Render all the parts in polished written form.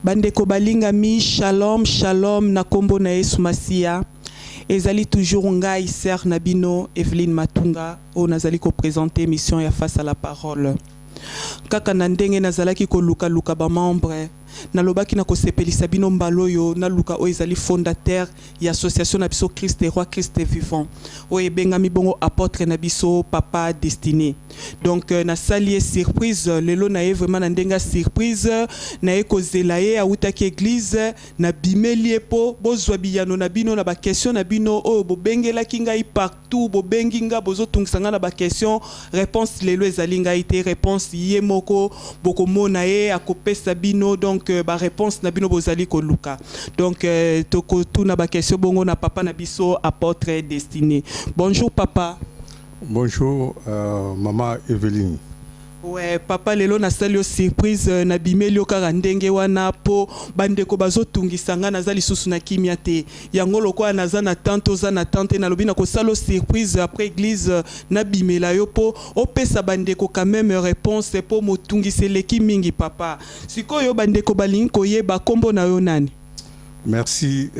Bandeko balingami, shalom shalom na kombo na Yesu Masiya. Ezali toujours ngai sœur na bino Evelyne Matunga oyo nazali ko presenter mission ya face à la parole. Kaka na ndenge nazalaki koluka luka ba membres, nalobaki na kosepelisa bino mbala oyo naluka oyo ezali fondateur ya association na biso Christ Roi Christ Vivant oyo ebengami bongo apotre na biso Papa Destine. Donc nasali ye surprise lelo na ye vraiment na ndenge ya surprise, naye kozela ye awutaki eglise, nabimeli ye mpo bozwa biyano na bino na ba question na bino oyo bobengelaki ngai partout, bobengi nga, bozotungisa ngai na ba question. Réponse lelo ezali ngai te, réponse ye moko bokomona ye akopesa bino donc ba réponse na bino bozali koluka. Donc tokotuna ba question bongo na papa na biso apôtre Destiné. Bonjour papa. Bonjour maman Evelyne. Ouais papa, lelo nasali yo surprise, nabimeli yo kaka ndenge wana mpo bandeko bazotungisa nga, naza lisusu na kimia te. Yango lokola naza na tante, oza na tante, nalobi na kosala yo surprise après église, nabimela yo mpo opesa bandeko quand même réponse, mpo motungisi eleki mingi. Papa, sikoyo bandeko balingi koyeba nkombo na yo nani? Merci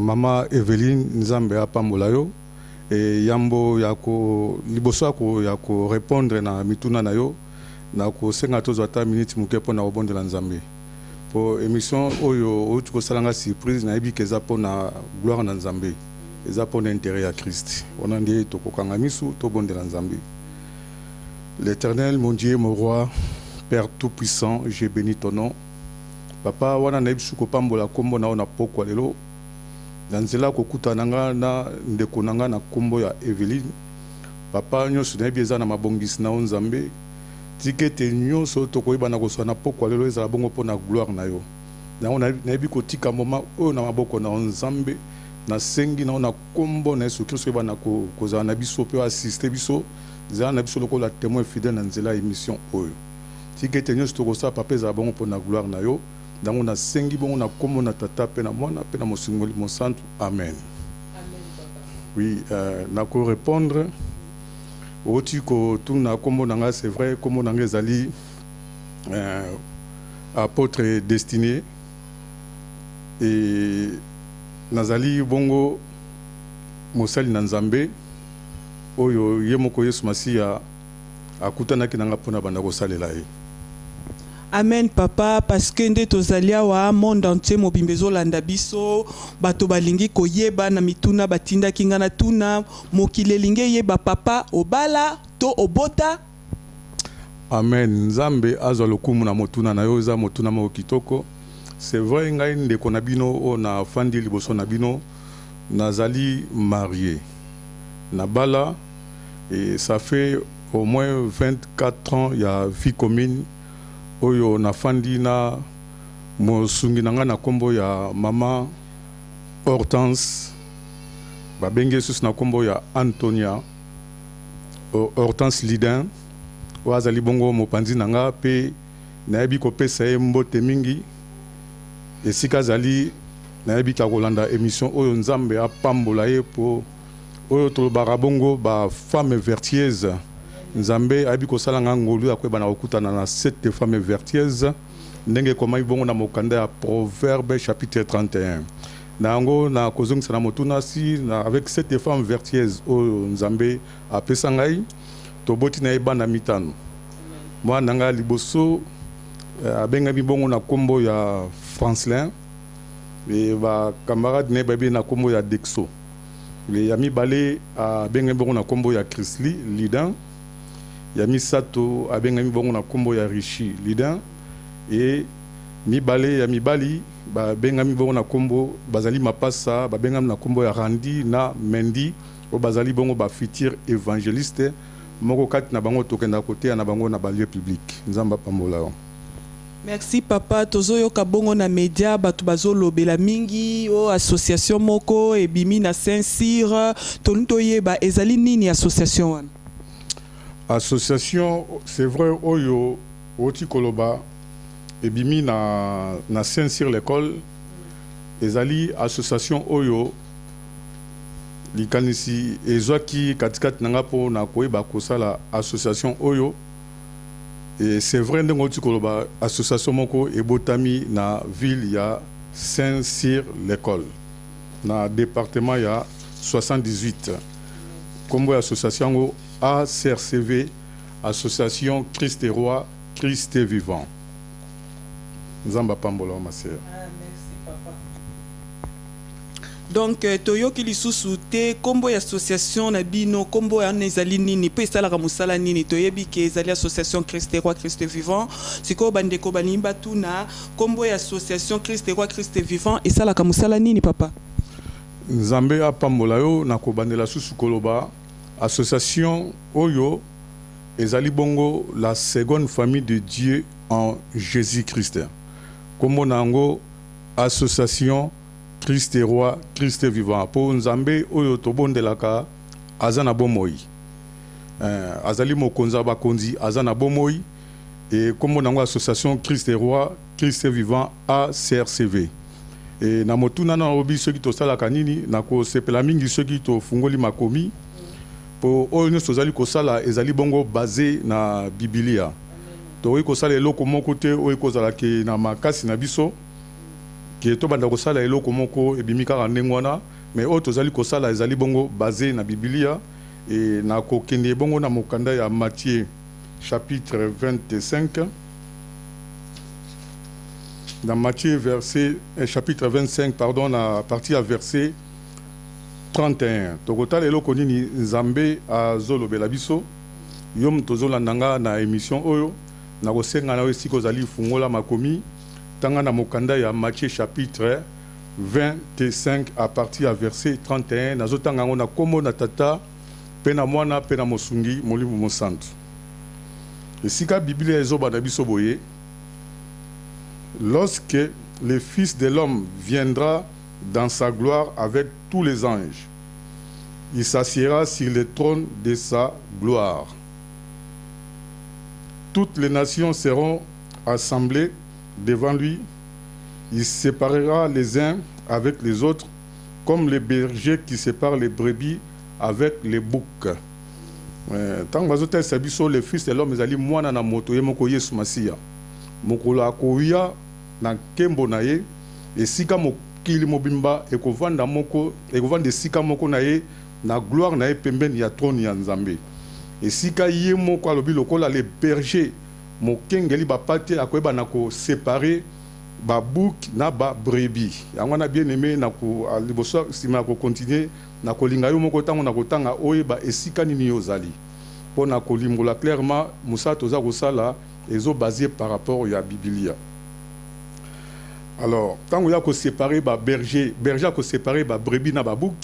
maman Evelyne, Nzambe apambola yo. E yambo ya ko liboso ya ko répondre na mituna na yo, na kosenga tozwa ata minute moke mpo na kobondela Nzambe. Po émission oyo outi kosala nga surprise, nayebi ke eza mpo na gloire na Nzambe, eza mpo na intérêt ya Christ. Wana nde tokokanga misu, tobondela Nzambe. L'Éternel, mon Dieu, mon roi, Père tout-puissant, j'ai béni ton nom. Papa, wana nayebi su kopambola nkombo na yo na pokwa lelo na nzela kokutana nga na ndeko na nga na nkombo ya Eveline. Papa, nyonso nayebi eza na mabongisi na yo Nzambe. Tika ete nyonso tokoyeba na kozwa na pokwa lelo ezala bongo mpo na gloire na yo. Yango nayebi kotika moma oyo na maboko na yo Nzambe. Nasengi na yo na nkombo na Yesu Kristo, oyeba na kozala na biso mpe oassiste biso, zala na biso lokola témoin fidèle na nzela ya émission oyo. Tika ete nyonso tokosala, papa, ezala bongo mpo na gloire na yo. Yango nasengi bongo na nkombo na Tata mpe na Mwana mpe na Mosingoli Mosantu, amen. Oui, nakorépondre. Outi kotuna nkombo na ngai, c'est vrai, nkombo na ngai ezali apôtre Destiné e nazali bongo mosali na Nzambe oyo ye moko Yesu Masiya akutanaki na nga mpona banda kosalela ye. Amen papa, parce que nde tozali awa, monde entier mobimba ezolanda biso. Bato balingi koyeba na mituna batindaki nga na tuna. Mokili elingi eyeba, papa, obala to obota? Amen, Nzambe azwa lokumu na motuna na yo, eza motuna moko kitoko. C'est vrai, ngai ndeko na bino oyo nafandi liboso na bino nazali marié, nabala et ça fait au moins 24 ans ya vie commune oyo nafandi na mosungi na ngai na nkombo ya mama Hortense, babengi ye susu na nkombo ya Antonia Hortense Lidin, oyo azali bongo mopanzi na nga mpe nayebi kopesa ye mbote mingi esika azali. Nayebi ka kolanda émission oyo. Nzambe apambola ye mpo oyo tolobaka bongo bafemme vertueuse. Nzambe ayebi kosala nga ngolu ya koyeba na kokutana na cette femme vertueuse, ndenge ekomami bongo na mokanda ya Proverbe chapitre 31. Na yango na kozongisa na motuna si na avec cette femme vertueuse oyo Nzambe apesa ngai, toboti na ye bana mitano. Mwana na ngai ya liboso abengami bongo na nkombo ya Francelin e bacamarade na ye bayebi na nkombo ya Dexo. Ya mibale abengami bongo na nkombo ya Chrisli Lidin. Ya misato abengami bongo na nkombo ya Richi Lidin. E mibale ya mibali babengami bongo na nkombo, bazali mapasa, babengami na nkombo ya Randi na Mendi, oyo bazali bongo bafutur évangéliste. Moko kati na bango tokenda koteya na bango na balieu public. Nzambe apambola yo. Merci papa. Tozoyoka bongo na média bato bazolobela mingi o association moko ebimi na Saint-Cyr. Tolingi toyeba ezali nini association wana? Association, c'est vrai, oyo oti koloba ebimi na Saint-Cyr l'école ezali association oyo likanisi ezwaki katikati na nga mpo na koyeba kosala association oyo. Et c'est vrai, ndenge oti koloba, association moko ebotami na ville ya Saint-Cyr-l'École, na département ya 78. Kombo ya association yango ACRCV, Association Christ Roi, Christ Vivant. Nzambe apambola, ma sœur. Ah, merci papa. Donc toyoki lisusu te nkombo ya association na bino. Nkombo wana ezali nini mpe esalaka mosala nini? Toyebi ke ezali Association Christ Roi, Christ Vivant. Sikoyo bandeko balingi batuna, nkombo ya Association Christ Roi, Christ Vivant esalaka mosala nini, papa? Nzambe apambola yo. Na kobandela susu koloba, association oyo ezali bongo la seconde famille de Dieu en Jésus Christ. Nkombo na yango Association Christ Roi, Christ Vivant, mpo Nzambe oyo tobondelaka aza na bomoi, azali mokonzi ya bakonzi, aza na bomoi. E nkombo na yango Association Christ Roi, Christ Vivant, ACRCV. E na motuna na obi soki tosalaka nini, nakosepela mingi soki tofungoli makomi, mpo oyo nyonso tozali kosala ezali bongo basé na Bibilia. Tokoki kosala eloko moko te oyo ekozala ke na makasi na biso, ke tobanda kosala eloko moko ebimi kaka ndenge wana. Mais oyo tozali kosala ezali bongo basé na Bibilia. E nakokende bongo na mokanda ya Matthieu chapitre 25, dans Matthieu chapitre 25, pardon, na partie ya verset 31. Tokotala eloko nini Nzambe azolobela biso. Yo moto ozolanda nga na émission oyo, nakosenga na yo, esika ozali, fungola makomi, tanga na mokanda ya Matthieu chapitre 25 à partir ya verset 31. Nazotanga yango na nkombo na Tata mpe na Mwana mpe na Mosungi Molimo Mosantu. Esika Biblia ezobanda biso boye: «Lorsque le Fils de l'homme viendra dans sa gloire avec tous les anges, il s'assiera sur le trône de sa gloire. Toutes les nations seront assemblées devant lui. Il séparera les uns avec les autres, comme les bergers qui séparent les brebis avec les boucs.» Ntango bazotalisa biso le Fils de l'homme, ezali Mwana na Moto ye moko Yesu Masiya. Mokolo akoya na nkembo na ye, esika mokili mobimba ekovanda moko, ekovanda esika moko na ye na gloire na ye, pembeni ya trône ya Nzambe, esika ye moko alobi lokola le berger, mokengeli bapate, akoyeba na koséparer babouc na babrebis. Yango wana, bien aimé, na liboso, nsima ya kocontinuer na kolinga yo moko, ntango na kotanga, oyeba esika nini yo ozali, mpo na kolimbola clairement mosala toza kosala ezobasé par rapport ya Bibilia. Alors, ntango ya koséparer baberger, berger akoséparer babrebis na babouc,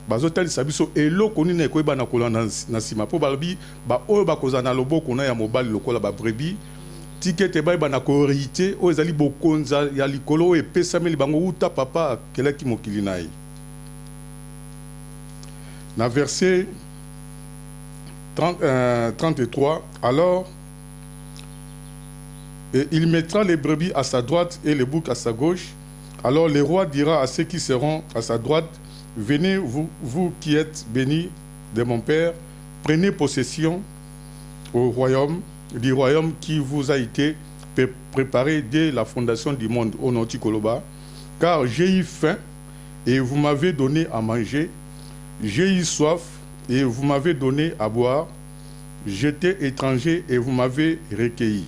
bazotalisa biso eloko nini ekoyeba na kolanda na nsima, mpo balobi baoyo bakozala na loboko na ya mobali lokola babrebis, tika ete bayeba na kohériter oyo ezali bokonzi ya likolo oyo epesameli bango wuta Papa akelaki mokili na ye. Na verset 30, 33: «Alors, et il mettra les brebis à sa droite et les boucs à sa gauche. Alors le roi dira à ceux qui seront à sa droite: Venez, vous, vous qui êtes bénis de mon Père, prenez possession au royaume, du royaume qui vous a été préparé dès la fondation du monde.» Onoti koloba: «Car j'ai eu faim et vous m'avez donné à manger, j'ai eu soif et vous m'avez donné à boire, j'étais étranger et vous m'avez recueilli.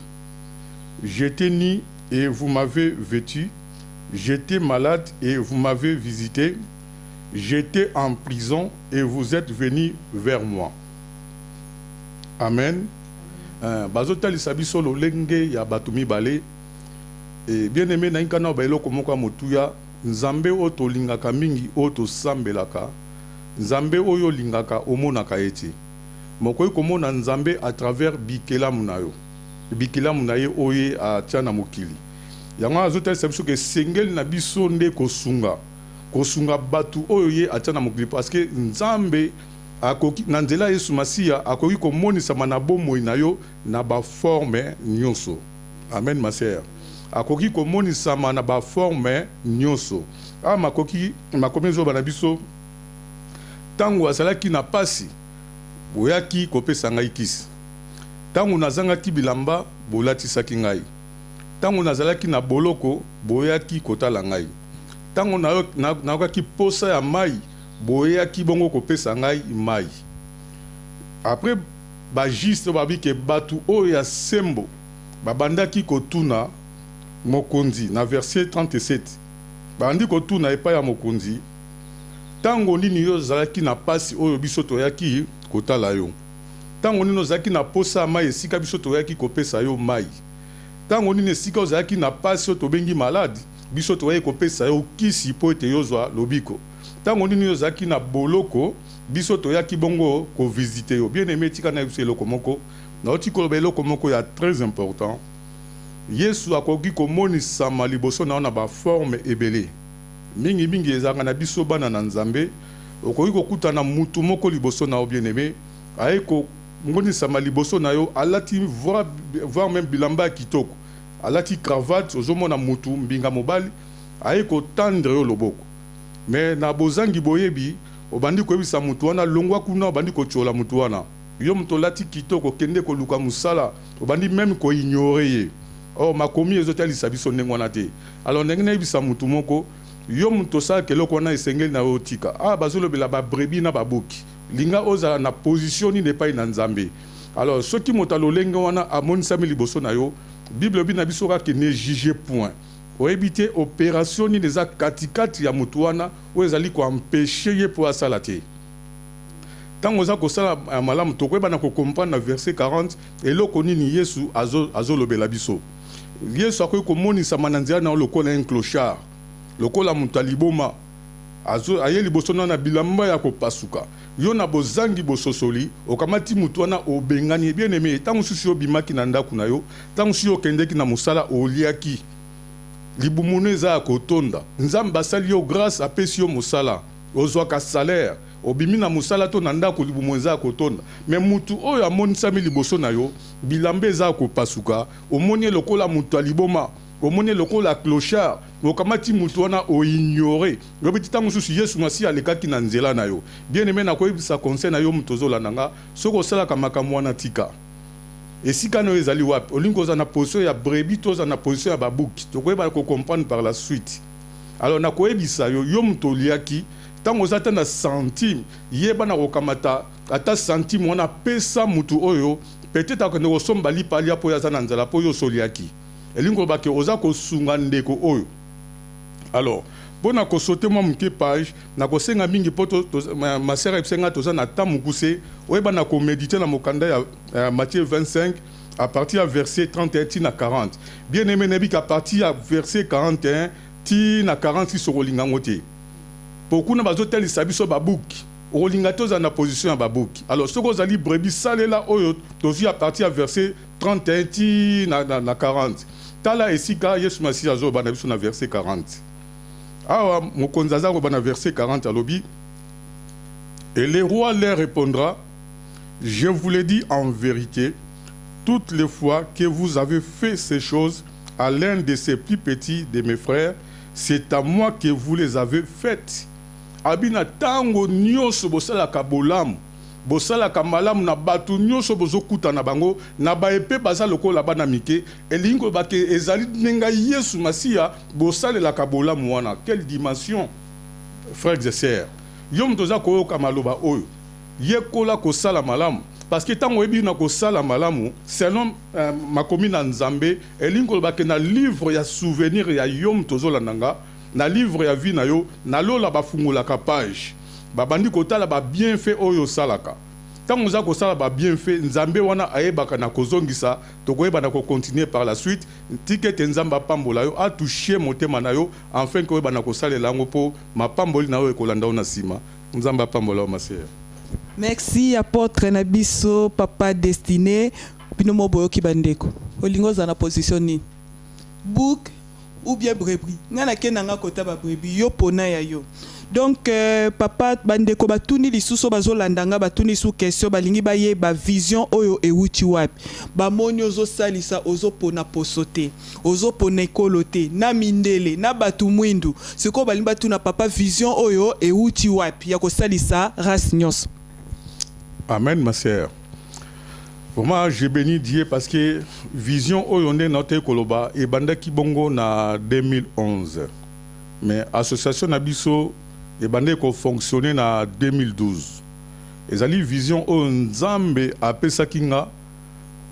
J'étais nu et vous m'avez vêtu, j'étais malade et vous m'avez visité, j'étais en prison et vous êtes venus vers moi.» Amen. Bazotalisa biso lolenge ya bato mibale. E bien aimé, nayinka na baeloko moko ya motuya. Nzambe oyo tolingaka mingi, oyo tosambelaka, Nzambe oyo olingaka, omonaka ye te. Mokoki komona Nzambe à travers bikelamu na yo, bikelamu na ye oyo atia na mokili. Yango azotalisa biso ke esengeli na biso nde kosunga bato oyo ye atia na mokili, parce que Nzambe akoki, na nzela ya Yesu Masiya, akoki komonisama na bomoi na yo na baforme nyonso. Amen, ma sœur. Akoki komonisama na baforme nyonso. Awa makoki makomi ezoba na biso: ntango azalaki na pasi, boyaki kopesa ngai kisi. Ntango nazangaki bilamba, bolatisaki ngai. Ntango nazalaki na boloko, boyaki kotala ngai. Ntango nayokaki posa ya mai, boyaki bongo kopesa ngai mai. Après, bajustes babi ke bato oyo ya sembo babandaki kotuna mokonzi na verset 37. Babandi kotuna epai ya mokonzi: "Ntango nini yo ozalaki na pasi oyo biso toyaki kotala yo? Ntango nini ozalaki na posa ya mai esika biso toyaki kopesa yo mai? Ntango nini esika ozalaki na pasi oyo tobengi malade, biso toyaki kopesa yo kisi mpo ete yozwa lobiko? Ntango nini ozalaki na boloko, biso toyaki bongo kovisiter yo?" Bien aimé, tika na biso eloko moko. Nauti koloba eloko moko ya très important: Yesu akoki komonisama liboso na yo na baforme ebele. Mingimingi ezalaka na biso bana na Nzambe. Okoki kokutana mutu moko liboso na yo, bien aimé, aye komonisama liboso na yo, alati voire même bilamba ya kitoko, alati cravate, ozomona mutu mbinga mobali aye kotendre yo loboko. Mais na bozangi boyebi, obandi koyebisa mutu wana: "Longwa kuna." Obandi kotiola mutu wana: "Yo moto olati kitoko, kende koluka mosala." Obandi même koignorer ye. Or makomi ezotalisa biso ndenge wana te. Alors ndenge nayebisa mutu moko: yo moto osalaka eloko wana, esengeli na yo otika. Awa bazolobela babrebis na babuki. Linga ozala na position nini epai na Nzambe? Alors soki moto alolenge wana amonisami liboso na yo, Bible elobi na biso kaka: "Ne juge point." Oyebi te opération nini eza katikati ya motu wana oyo ezali koempêcher ye mpo asala te. Ntango oza kosala malamu, tokoyeba na kocomprendre na verset 40 eloko nini Yesu azolobela biso. Yesu akoki komonisama na nzela na yo lokola un clochard, lokola moto aliboma, aye liboso na bilamba ya kopasuka. Yo na bozangi bososoli, okamati motu wana, obengani. Bien aimé, ntango mosusu yo obimaki na ndako na yo, ntango mosusu yo okendeki na mosala, oliaki, libumu no eza ya kotonda. Nzambe asali yo grâce, apesi yo mosala, ozwaka salaire. Obimi na mosala to na ndako, libumu eza ya kotonda. Mais mutu oyo amonisami liboso na yo, bilamba eza ya kopasuka, omoni ye lokola moto aliboma, omoni ye lokola clochard, okamati mutu wana, oignorer. Oyebi ti ntango mosusu Yesu Masiya alekaki na nzela na yo. Bien aimé, nakoyebisa conseil na yo moto ozolanda nga: soki osalaka makambo wana, tika. Esika na yo ezali wapi? Olingi kozala na position ya brebis to ozala na position ya babuki? Tokoyeba kocomprendre par la suite. Alors nakoyebisa yo: yo moto oliaki, ntango oza ata na centime, yeba na kokamata ata centime wana, pesa mutu oyo peut-être akende kosomba lipa alia mpo oyo aza na nzala, mpo oyo osoliaki. Elingi koloba ke oza kosunga ndeko oyo. Alors mpo na kosauter mwa moke page, nakosenga mingi mpo ma sœur ayebisa ngai toza na temps mokuse. Oyeba na koméditer na mokanda ya Matthieu 25 à partir ya verset 31 ti na 40. Bien aimé, nayebi à partir ya verset 41 ti na 46 okolinga yango te, po kuna bazotalisa biso babuki. Okolinga te ozala na position ya babuki. Alors soki ozali brebis, salela oyo tozwi à partir ya verset 31 ti na 40. Tala esika Yesu Masiya azoloba na biso na verset 40. Awa mokonzi aza koloba na verset 40, alobi: "Et le roi leur répondra: Je vous le dis en vérité, toutes les fois que vous avez fait ces choses à l'un de ces plus petits de mes frères, c'est à moi que vous les avez faites." Abi na ntango nyonso bosalaka bolamu, bosalaka malamu na bato nyonso bozokutana bango na baepe baza lokola bana mike, elingi koloba ke ezali ndenge Yesu Masiya bosalelaka bolamu wana. Quelle dimension, frères et sœurs! Yo moto oza koyoka maloba oyo, yekola kosala malamu, parce que ntango oyebi na kosala malamu selon makomi na Nzambe, elingi koloba ke na livre ya souvenir ya yo moto ozolanda nga, na livre ya vie na yo nalola, bafungolaka page, babandi kotala babienfait oyo osalaka. Ntango oza kosala babienfait, Nzambe wana ayebaka na kozongisa. Tokoyeba na kocontinuer par la suite. Tika ete Nzambe apambola yo, atoucher motema na yo, enfin koyeba na kosalela yango, mpo mapamboli na yo ekolanda yo na nsima. Nzambe apambola yo, ma sœur. Merci, apôtre na biso, papa Destiné. Bino mo boyoki, bandeko. Olingi ozala na position nini, bouc ou bien brebis? Ngai nakende nga kota babrebis, yo pona ya yo. Donc papa, bandeko batuni lisusu, bazolanda nga, batuni lisusu question. Balingi bayeba vision oyo ewuti wapi. Bamoni ozosalisa, ozopona poso te, ozopona ekolo te, na mindele na bato mwindu. Sikoyo balingi batuna papa: vision oyo ewuti wapi ya kosalisa race nyonso? Amen, ma sœur. Vraiment, je bénis Dieu parce que vision oyo nde naotaki koloba ebandaki bongo na 2011, mais association na biso ebandaki kofonctionne na 2012. Ezali vision oyo Nzambe apesaki nga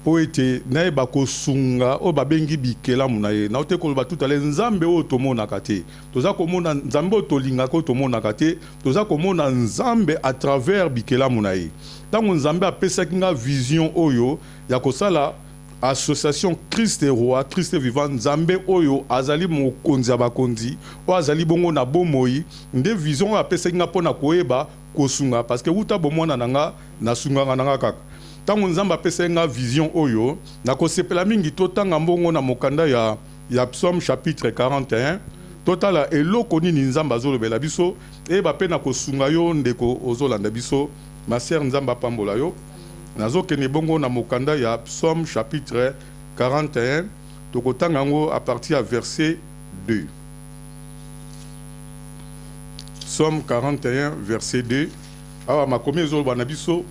mpo ete nayeba kosunga oyo babengi bikelamu na ye. Naote koloba tout à l'heure, Nzambe oyo tomonaka te, toza komona Nzambe oyo tolingaka, oyo tomonaka te, toza komona Nzambe à travers bikelamu na ye. Ntango Nzambe apesaki nga vision oyo ya kosala association Christ Roi, Christ Vivant, Nzambe oyo azali mokonzi ya bakonzi, oyo azali bongo na bomoi, nde vision oyo apesaki nga mpona koyeba kosunga, parce que wuta bomwana na nga nasungaka na nga kaka. Ntango Nzambe apesaki nga vision oyo, nakosepela mingi totanga mbongo na mokanda ya Psaume chapitre 41, totala eloko nini Nzambe azolobela biso, eyeba mpe na kosunga yo ndeko ozolanda biso. Ma sœur, Nzambe apambola yo. Nazokende bongo na mokanda ya Psaume chapitre 41, tokotanga yango à partir ya verset 2. Psaume 41 verset 2, awa makomi ezoloba na biso: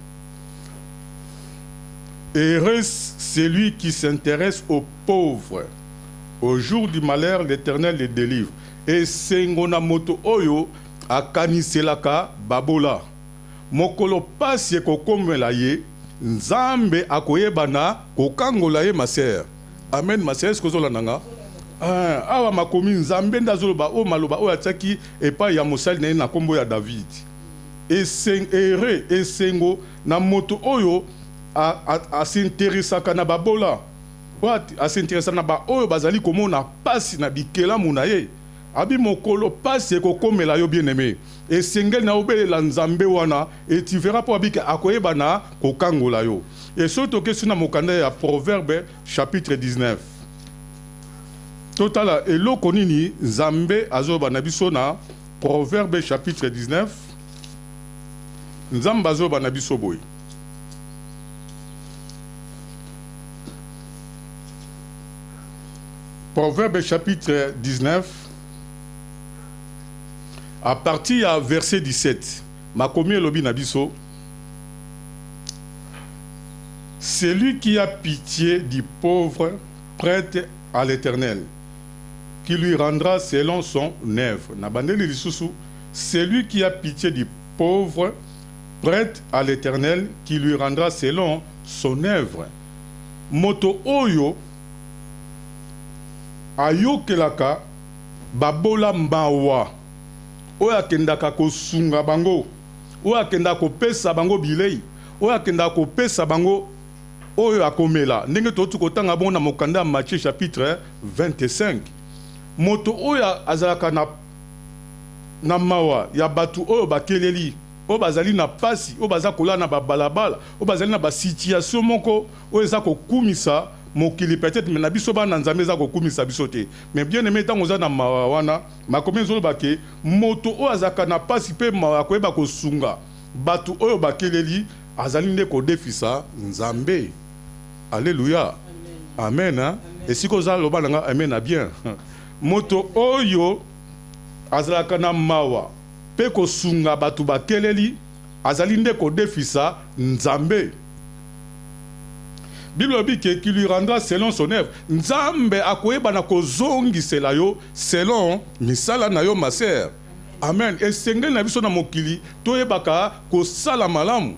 «Heureux celui qui s'intéresse aux pauvres. Au jour du malheur, l'Éternel les délivre.» Esengo na moto oyo akaniselaka babola. Mokolo pasi ekokomela ye, Nzambe akoyeba na kokangola ye. Ma sœur, amen. Ma sœur, est-ce ozolanda nga? Ah, awa makomi, Nzambe nde azoloba oyo maloba oyo atiaki epai ya mosali na ye na nkombo ya David. Heureux, esengo na moto oyo asinteresaka na babola, oyo asinteresaka na baoyo bazali komona pasi na bikelamu na ye. Abi mokolo pasi ekokomela yo, bien aimé, esengeli na obelela Nzambe wana et tu verras, mpo abika akoyeba na kokangola yo. E soki tokesi na mokanda ya Proverbe chapitre 19, totala eloko nini Nzambe azoloba na biso na Proverbe chapitre 19. Nzambe azoloba na biso boye. Proverbe chapitre 19 à partir ya verset 17, makomi elobi na biso: «Celui qui a pitié du pauvre prête à l'Éternel, qui lui rendra selon son œuvre.» Na bandeli lisusu: «Celui qui a pitié du pauvre prête à l'Éternel, qui lui rendra selon son œuvre.» Moto oyo ayokelaka babola mawa, oyo akendaka kosunga bango, oyo akendaka kopesa bango bilei, oyo akendaka kopesa bango oyo akomela, ndenge touti kotanga bongo na mokanda ya Matthieu chapitre 25, moto oyo azalaka na mawa ya bato oyo bakeleli, oyo bazali na pasi, oyo baza kolala na babalabala, oyo bazali na basituation moko oyo eza kokumisa mokili peut-être, mais na biso bana Nzambe eza kokumisa biso te. Mais bien aimé, ntango oza na mawa wana, makomi ezoloba ke moto oyo azalaka na pasi mpe mawa akoyeba kosunga bato oyo bakeleli, azali nde kodefisa Nzambe. Alleluya, amen, amen. Esika oza, loba na nga amen na bien. Moto oyo azalaka na mawa mpe kosunga bato bakeleli azali nde kodefisa Nzambe. Bible elobi ke qui lui rendra selon son œuvre. Nzambe akoyeba na kozongisela yo selon misala na yo. Ma sœur, amen. Esengeli na biso na mokili toyebaka kosala malamu.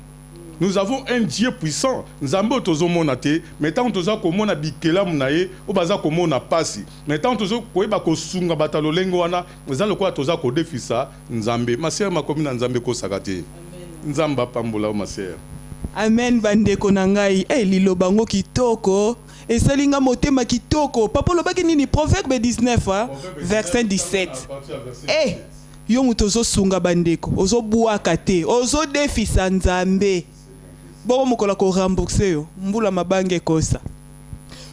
Nous avons un Dieu puissant, Nzambe oyo tozomona te, mais ntango toza komona bikelamu na ye oyo baza komona pasi, mais ntango toza koyeba kosunga bato ya lolenge wana, eza lokola toza kodefisa Nzambe. Ma sœur, makomi na Nzambe ekosaka te. Nzambe apambola yo, ma sœur. Amen. Bandeko na ngai, hey, liloba ngo kitoko, esali nga motema kitoko. Papa, olobaki nini? Proverbe 19, hein? Verset 17. Hey, yo moto ozosunga bandeko, ozobwaka te, ozodefisa Nzambe. Bongo mokolo akorembourse yo, mbula mabanga ekosa.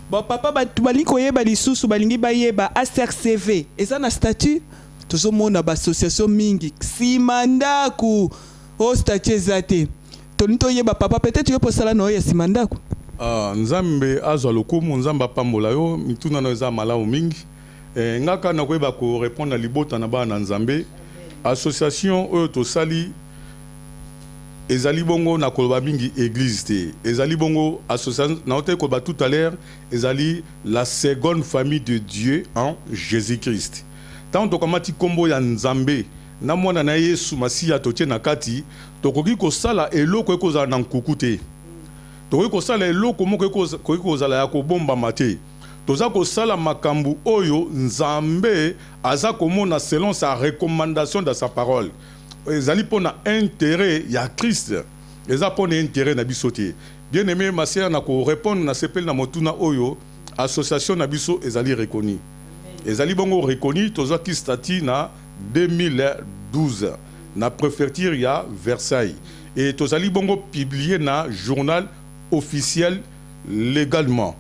Bon, papa, bato balingi koyeba lisusu, balingi bayeba ACRCV eza na statut. Tozomona baassociation mingi nsima ndako oyo statut eza te. Tolingi toyeba, papa, peut-être yo posala na oyo ya nsima ndako. Ah, Nzambe azwa lokumu, Nzambe apambola yo. Mituna na yo eza malamu mingi. Nga kaka nakoyeba korépondre na libota na bana na Nzambe. Association oyo tosali Ezali bongo na koloba mingi église te, ezali bongo association. Naotaki koloba tout à l'heure, ezali la seconde famille de Dieu en Jésus-Christ. Ntango tokamati nkombo ya Nzambe na mwana na Yesu Masiya, totie na kati, tokoki kosala eloko ekozala na nkuku te, tokoki kosala eloko moko ekoki kozala ya kobombama te. Toza kosala makambo oyo Nzambe aza komona selon sa recommandation dans sa parole. Ezali mpona intérêt ya Christ, eza mpona intérêt na biso te. Bien aimé ma sœur, na korépondre, nasepeli na motuna oyo. Association na biso ezali reconnu, ezali bongo reconnu. Tozwaki statut na 2012 na préfecture ya Versailles et tozali bongo publié na journal officiel légalement.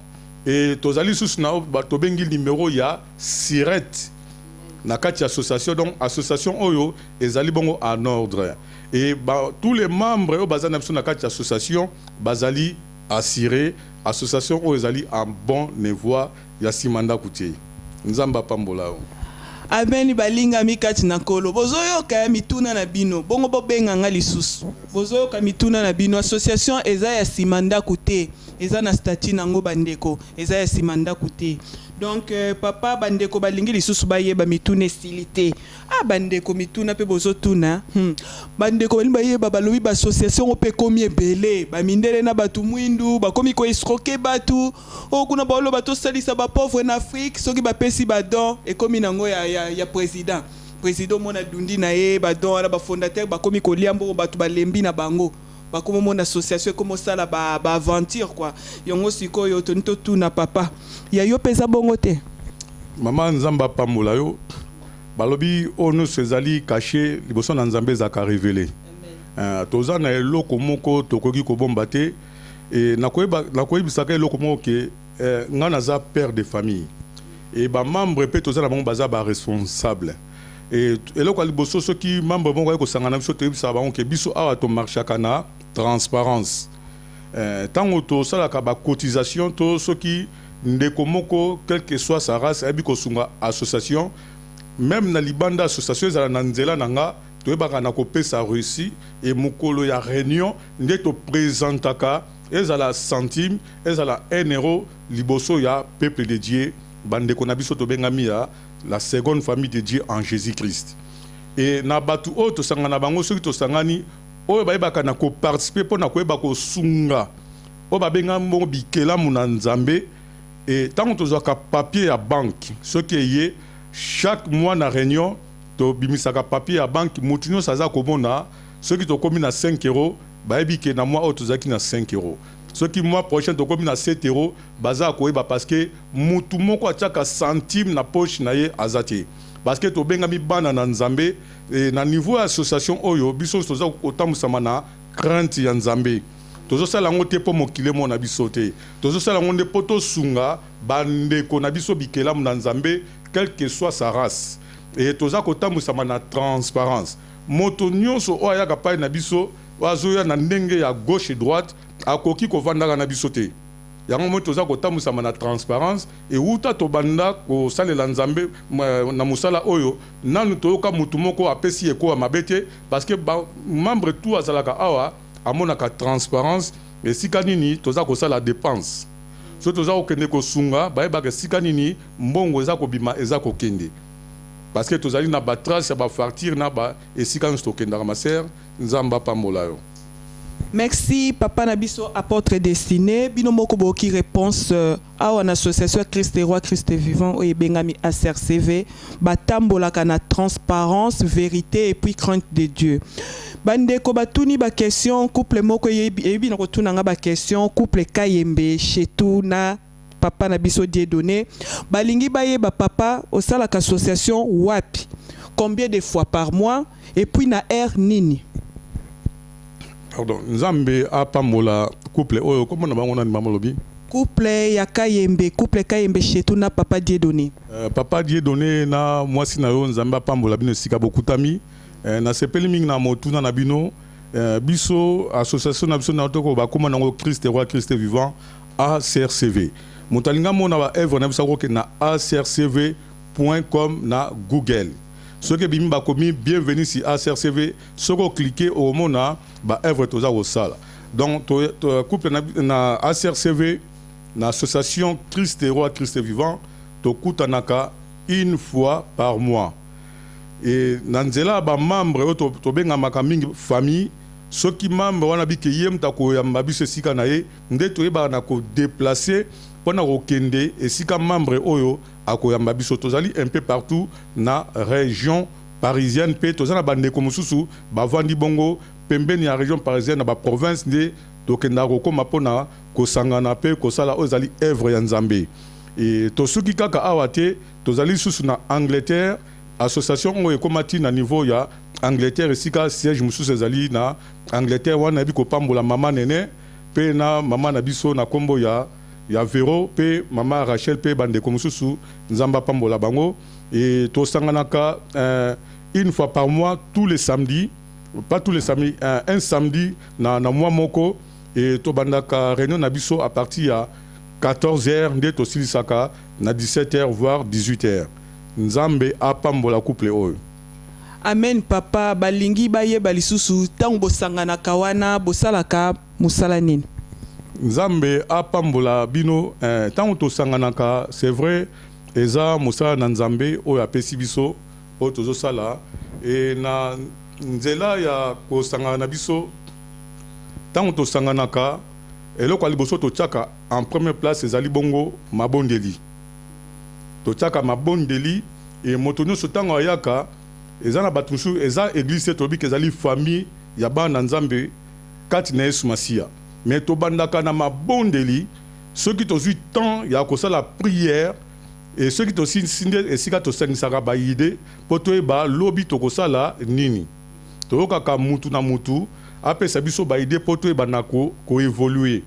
Et tozali susu na tobengi numéro ya SIRET na kati ya association. Donc association oyo ezali bongo en ordre et ba, tous les membres oyo baza na biso na kati ya association bazali assuré. Association oyo ezali en bonne voie, ya nsima ndako te. Nzambe apambola yo. Amen. Balingami kati na Nkolo, bozoyoka ya mituna na bino, bongo bobenganga lisusu. Bozoyoka mituna na bino. Association eza ya nsima ndako te, eza na statut nango. Bandeko, eza ya nsima ndako te. Donc papa, bandeko balingi lisusu bayeba, mituna esili te. Ah, bandeko, mituna mpe bozotuna. Bandeko balingi bayeba, balobi baassociation ngo mpe ekomi ebele, bamindele na bato mwindu bakomi koescroquer bato oyo kuna. Baloba tosalisa bapauvre na Afrique, soki bapesi badon, ekomi nango ya président. Président omona dundi na ye badon wana, bafondateur bakomi kolia mbongo, bato balembi na bango, bakomi omona association ekomi osala baaventure ba quoi. Yango sikoyo toni totuna papa, ya yo mpe eza bongo te? Mama, Nzambe apambola yo. Balobi oyo nyonso ezali caché liboso na Nzambe ezalaka révélé. Toza na eloko moko tokoki kobomba te. E nakoyebisaka eloko moko ke ngai naza père de famille e bamembre mpe toza na bango baza baresponsable. E eloko ya liboso, soki membre moko aye kosangana na biso, toyebisaka bango ke biso awa tomarchaka na transparence. Ntango tosalaka bacotisation to soki ndeko moko, quelle que soit sa race, ayebi kosunga association, même na libanda association, ezala na nzela na nga, toyebaka na kopesa reçu. E mokolo ya réunion nde toprésentaka, ezala centime, ezala 1 euro, liboso ya peuple de Dieu, bandeko na biso tobengami ya la seconde famille de Dieu en Jésus Christ. E na bato oyo tosangana na bango, soki tosangani, oyo bayebaka na koparticiper mpo na koyeba kosunga oyo babengami bongo bikelamu na Nzambe. E ntango tozwaka papier ya banque, soki eye chaque mois na réunion, tobimisaka papier ya banque, motu nyonso aza komona. Soki tokómi na 5 euro, bayebi ke na mois oyo tozalaki na 5 euro. Soki mois prochain tokómi na 7 euro, baza koyeba, parce que mutu moko atiaka centime na poche na ye aza te, parce que tobengami bana na Nzambe. E, na niveau ya association oyo, biso toza kotambwisama na crainte ya Nzambe. Tozosala yango te mpo mokili emona biso te, tozosala yango nde mpo tosunga bandeko na biso bikelamu na Nzambe, quelle que soit sa race. E toza kotambwisama na transparence. Moto nyonso oyo ayaka pai na biso, oyo azoya na ndenge ya gauche droite, akoki kovandaka na biso te. Yango moi toza kotambwisama na transparence. Ewuta tobanda kosalela Nzambe na mosala oyo, nanu toyoka motu moko apesi ekoya mabe te, parce que membre tout azalaka awa amonaka transparence. Esika nini toza kosala dépense, soki toza kokende kosunga, bayebaka esika nini mbongo eza kobima, eza kokende, parce que tozali na batrace ya bafacture na ba esika nyonso tokendaka. Ma sœur, Nzambe apambola yo. Merci, papa na biso apôtre Destiné. Bino moko boyoki réponse. Awa na association Christ Roi Christ Vivant oyo ebengami ACRCV, batambolaka na transparence, vérité et puis crainte de Dieu. Bandeko batuni baquestion, couple moko eyebi na kotuna nga baquestion, couple Kayembe Shetu na papa na biso Dieudonné, balingi bayeba: papa, osalaka association wapi, combien de fois par mois et puis na heure nini? Pardon, Nzambe apambola couple oyo. Komona bango nani, mama lobi? Couple ya Kayembe, couple Kayembe Shetu na papa Dieudonné. Papa Dieudonné na mwasi na yo, Nzambe apambola bino esika bokutami. Nasepeli mingi na motuna na bino. Biso association na biso na toko bakóma nango Christ Roi Christ Vivant ACRCV. Moto alingi amona baœuvre na biso, akokende na acrcv com na Google. Soki ebimi, bakomi "Bienvenue sur ACRCV". Soki ocliquer, okomona baœuvre toza kosala. Donc to, couple na ACRCV, na Association Christ Roi Christ Vivant, tokutanaka une fois par mois. E na nzela ya bamembre oyo tobengamaka mingi famille, soki membre wana bike ye moto akoyamba biso esika na ye, nde toyebaka na kodéplacer mpona kokende esika membre oyo akoyamba biso. Tozali un peu partout na région parisienne, mpe toza na bandeko mosusu bavandi bongo pembeni ya région parisienne, na baprovince, nde tokendaka kokóma mpona kosangana mpe kosala oyo ezali œuvre ya Nzambe. E tosuki kaka awa te, tozali lisusu na Angleterre. Association oyo ekóma ti na niveau ya Angleterre, esika siège mosusu ezali na Angleterre. Wana nayebi kopambola mama Nene mpe na mama na biso na nkombo ya Vero mpe mama Rachel mpe bandeko mosusu. Nzambe apambola bango. E tosanganaka une fois par mois, tous les samedis, pas tous les samedis, un samedi na mois moko. E tobandaka réunion na biso à partir ya 14 heures, nde tosilisaka na 17 heures, voire 18 heures. Nzambe apambola couple oyo. Amen. Papa, balingi bayeba lisusu, ntango bosanganaka wana, bosalaka mosala nini? Nzambe apambola bino. Ntango tosanganaka, c'est vrai, eza mosala na Nzambe oyo apesi biso, oyo tozosala. E na nzela ya kosangana na biso, ntango tosanganaka, eloko ya liboso totiaka en première place ezali bongo mabondeli. Totiaka mabondeli. E moto nyonso ntango ayaka, eza na bato mosusu, eza église te, tolobi ke ezali famille ya bana na Nzambe kati na Yesu Masiya. Mais tobandaka na mabondeli. Soki tozwi temps ya kosala prière, e soki tosilisi, nde esika tosangisaka baidées mpo toyeba lobi tokosala nini. Toyokaka mutu na mutu apesa biso baidées mpo toyeba na koévoluer.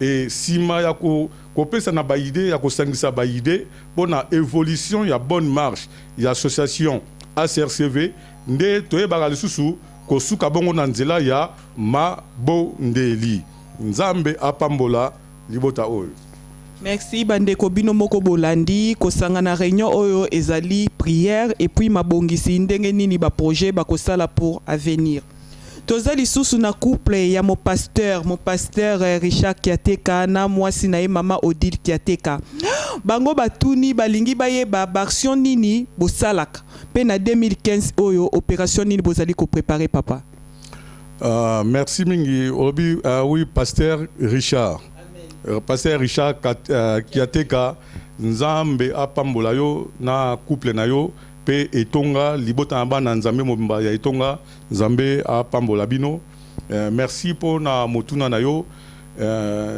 E nsima ya kopesa na baidées, ya kosangisa baidées mpo na évolution ya bonne marche ya association ACRCV, nde toyebaka lisusu kosuka bongo na nzela ya mabondeli. Nzambe apambola libota oyo. Merci. Bandeko, bino moko bolandi, kosangana réunion oyo ezali prière et puis mabongisi ndenge nini baprojet bakosala pour avenir. Toza lisusu na couple ya mo pasteur Richard Kiateka na mwasi na ye mama Odile Kiateka. Bango batuni, balingi bayeba baaction nini bosalaka, mpe na 2015 oyo, opération nini bozali kopréparer, papa? Merci mingi. Olobi oui, pasteur Richard, pasteur Richard Kiateka, Nzambe apambola yo na couple na yo mpe etonga, libota na bana Nzambe mobimba ya etonga. Nzambe apambola bino. Merci mpo na motuna na yo.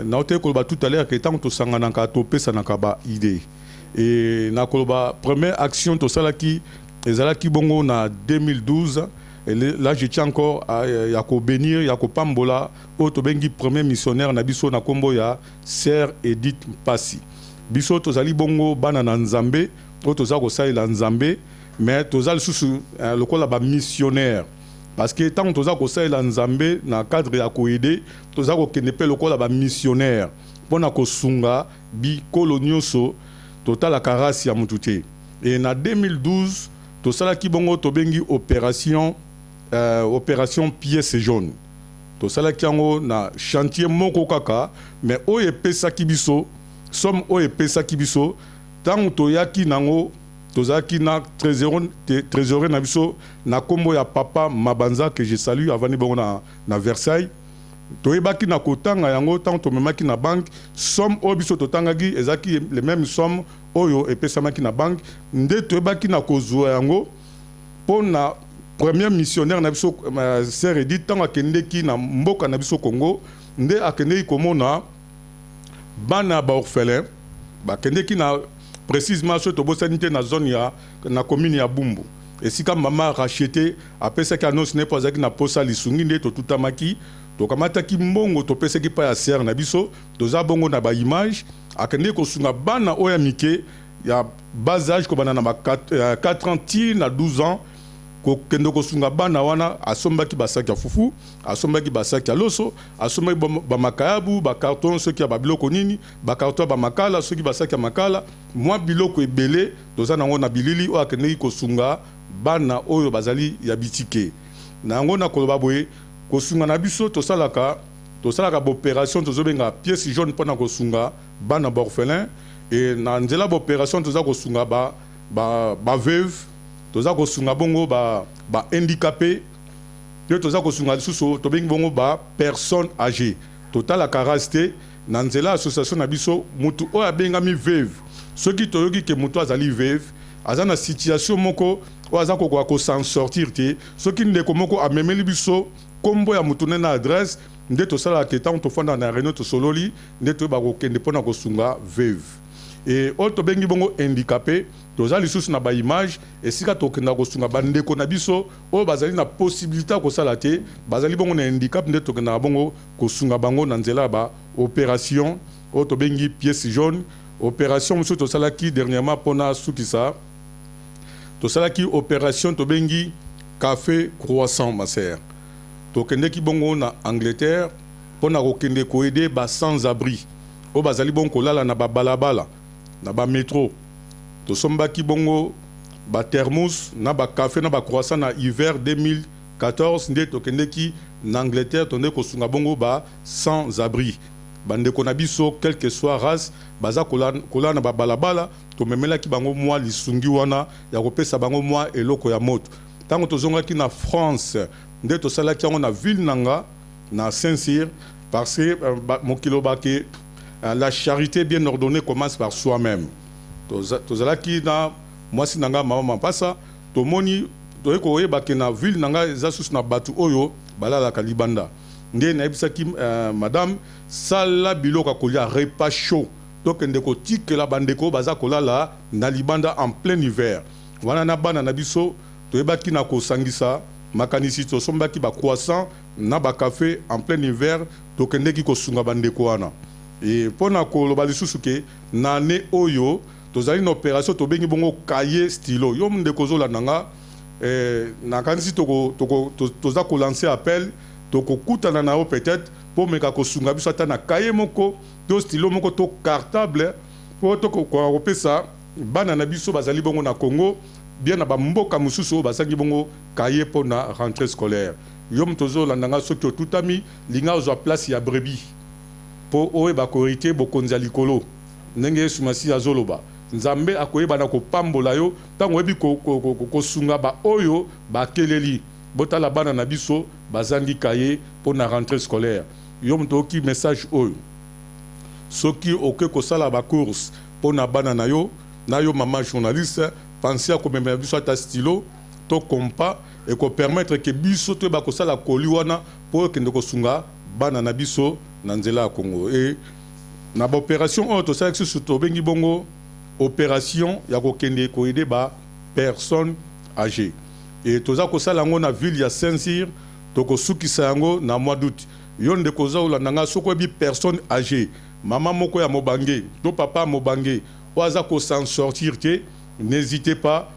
Naote koloba tout à l'heure ke ntango tosanganaka, topesanaka baidées. E nakoloba première action tosalaki ezalaki bongo na 2012. Et là, je tiens encore à ya kobénir, ya kopambola oyo tobengi premier missionnaire na biso na nkombo ya sœur Edith Mpasi. Biso tozali bongo bana na Nzambe oyo toza kosalela Nzambe, mais toza lisusu lokola bamissionnaire, parce que ntango toza kosalela Nzambe na cadre ya koaider, toza kokende mpe lokola bamissionnaire mpona kosunga bikolo nyonso. Totalaka race ya motu te. E na 2012 tosalaki bongo tobengi opération pièce jaune. Tosalaki yango na chantier moko kaka, mais oyo epesaki biso, somme oyo epesaki biso, ntango toyaki nango, tozalaki na trésorier na biso na nkombo ya papa Mabanza, que je salue, avandi bongo na Versailles. Toyebaki na kotanga yango. Ntango tomemaki na banque, somme oyo biso totangaki ezalaki le même somme oyo epesamaki na banque. Nde toyebaki na kozwa yango mpo na premier missionnaire na biso, sœur Edith. Ntango akendeki na mboka na biso Congo, nde akendeki komona bana ya baorphelin. Bakendeki na précisément, soki tobosani te, na zone ya na commune ya Bumbu, esika mama Rachete apesaki annonce ne mpo azalaki na posa lisungi. Nde totutamaki, tokamataki mbongo, topesaki mpa ya sœur na biso. Toza bongo na baimage, akendeki kosunga bana oyo ya mike ya bas âge, kobanda na ba 4 ans ti na 12 ans. Kokende kosunga bana wana, asombaki basaki ya fufu, asombaki basaki ya loso, asombaki bamakayabu, bacarton soki ya babiloko nini, bacarton ya bamakala, soki basaki ya makala, mwa biloko ebele. Toza nango na bilili oyo akendeki kosunga. bana oyo bazali ya bitike. Na yango nakoloba boye, kosunga na biso, tosalaka baopération tozobenga pièce jaune mpona kosunga bana baorphelin. E na nzela baopération, toza kosunga baveuve, toza kosunga bongo bahandicapé, mpe toza kosunga lisusu tobengi bongo bapersonne âgée. Totalaka race te. Na nzela association na biso, mutu oyo abengami veuve, soki toyoki ke mutu azali veuve, aza na situation moko oyo aza kokoka kos'en sortir te, soki ndeko moko amemeli biso nkombo ya mutu ne na adresse, nde tosalaka ntango tofanda na réunion, tosololi, nde toyeba kokende mpona kosunga veuve. E oyo tobengi bongo handicapé, toza lisusu na baimage esika tokenda kosunga bandeko na biso oyo bazali na possibilité ya kosala te, bazali bongo na handicap, nde tokendaka bongo kosunga bango na nzela ya baopération oyo tobengi pièce jaune. Opération mosusu tosalaki dernièrement mpona sukisa, tosalaki opération tobengi café croissant. Ma sœur, tokendeki bongo na Angleterre mpona kokende koaider ba sans abri oyo bazali bongo kolala na babalabala, na bamétro. Tosombaki bongo bathermos na bacafé na bacroissant na hiver 2014, nde tokendeki na Angleterre, tokende kosunga bongo ba sans abri, bandeko na biso, quelle que soit race, baza kolala na babalabala. Tomemelaki bango mwa lisungi wana ya kopesa bango mwa eloko ya moto. Ntango tozongaki na France, nde tosalaki yango na ville na nga, na Saint-Cyr, parce que mokili bake la charité bien ordonnée commence par soi-même. Tozalaki na mwasi na nga, mama Mampasa, tomoni, toyei koyeba ke na ville na nga eza susu na bato oyo balalaka libanda. Nde nayebisaki madame: sala biloko ya kolia, repas chaud, tokende kotikela bandeko baza kolala na libanda en plein hiver wana. Na bana na biso, toyebaki na kosangisa makanisi, tosombaki bacroissant na bacafé en plein hiver, tokendeki kosunga bandeko wana. E mpo na koloba lisusu ke na année oyo tozali na opération tobengi bongo cahier stylo. Yo ndeko ozolanda nga, nakanisi toza kolancer appel, tokokutana na yo peut-être mpo meka kosunga biso ata na cahier moko to stylo moko to cartable, mpo tokoka kopesa bana na biso bazali bongo na Congo, bien na bamboka mosusu oyo bazangi bongo cahier mpo na rentrée scolaire. Yo moto ozolanda nga, soki otutami, linga ozwa place ya brebis mpo oyeba kohériter bokonzi ya likolo. Ndenge Yesu Masiya azoloba, Nzambe akoyeba na kopambola yo ntango oyebi kosunga baoyo bakeleli. Botala bana na biso bazangi cahier mpo na rentrée scolaire. Yo moto oyoki message oyo, soki oke kosala bacourse mpo na bana na yo, na yo mama journaliste, pense ya komemela biso ata stylo to compas, ekopermettre ke biso toyeba kosala koli wana mpo okende kosunga bana na biso na nzela ya Congo. E na baopération oyo tosalaki susu, tobengi bongo opération ya kokende koaider bapersonne âgée, e toza kosala yango na ville ya Saint-Cyr, tokosukisa yango na mois d'août. Yo ndeko oza kolanda nga, soki oyebi personne âgée, mama moko ya mobange to papa ya mobange oyo aza kos'en sortir te, n'hésitez pas,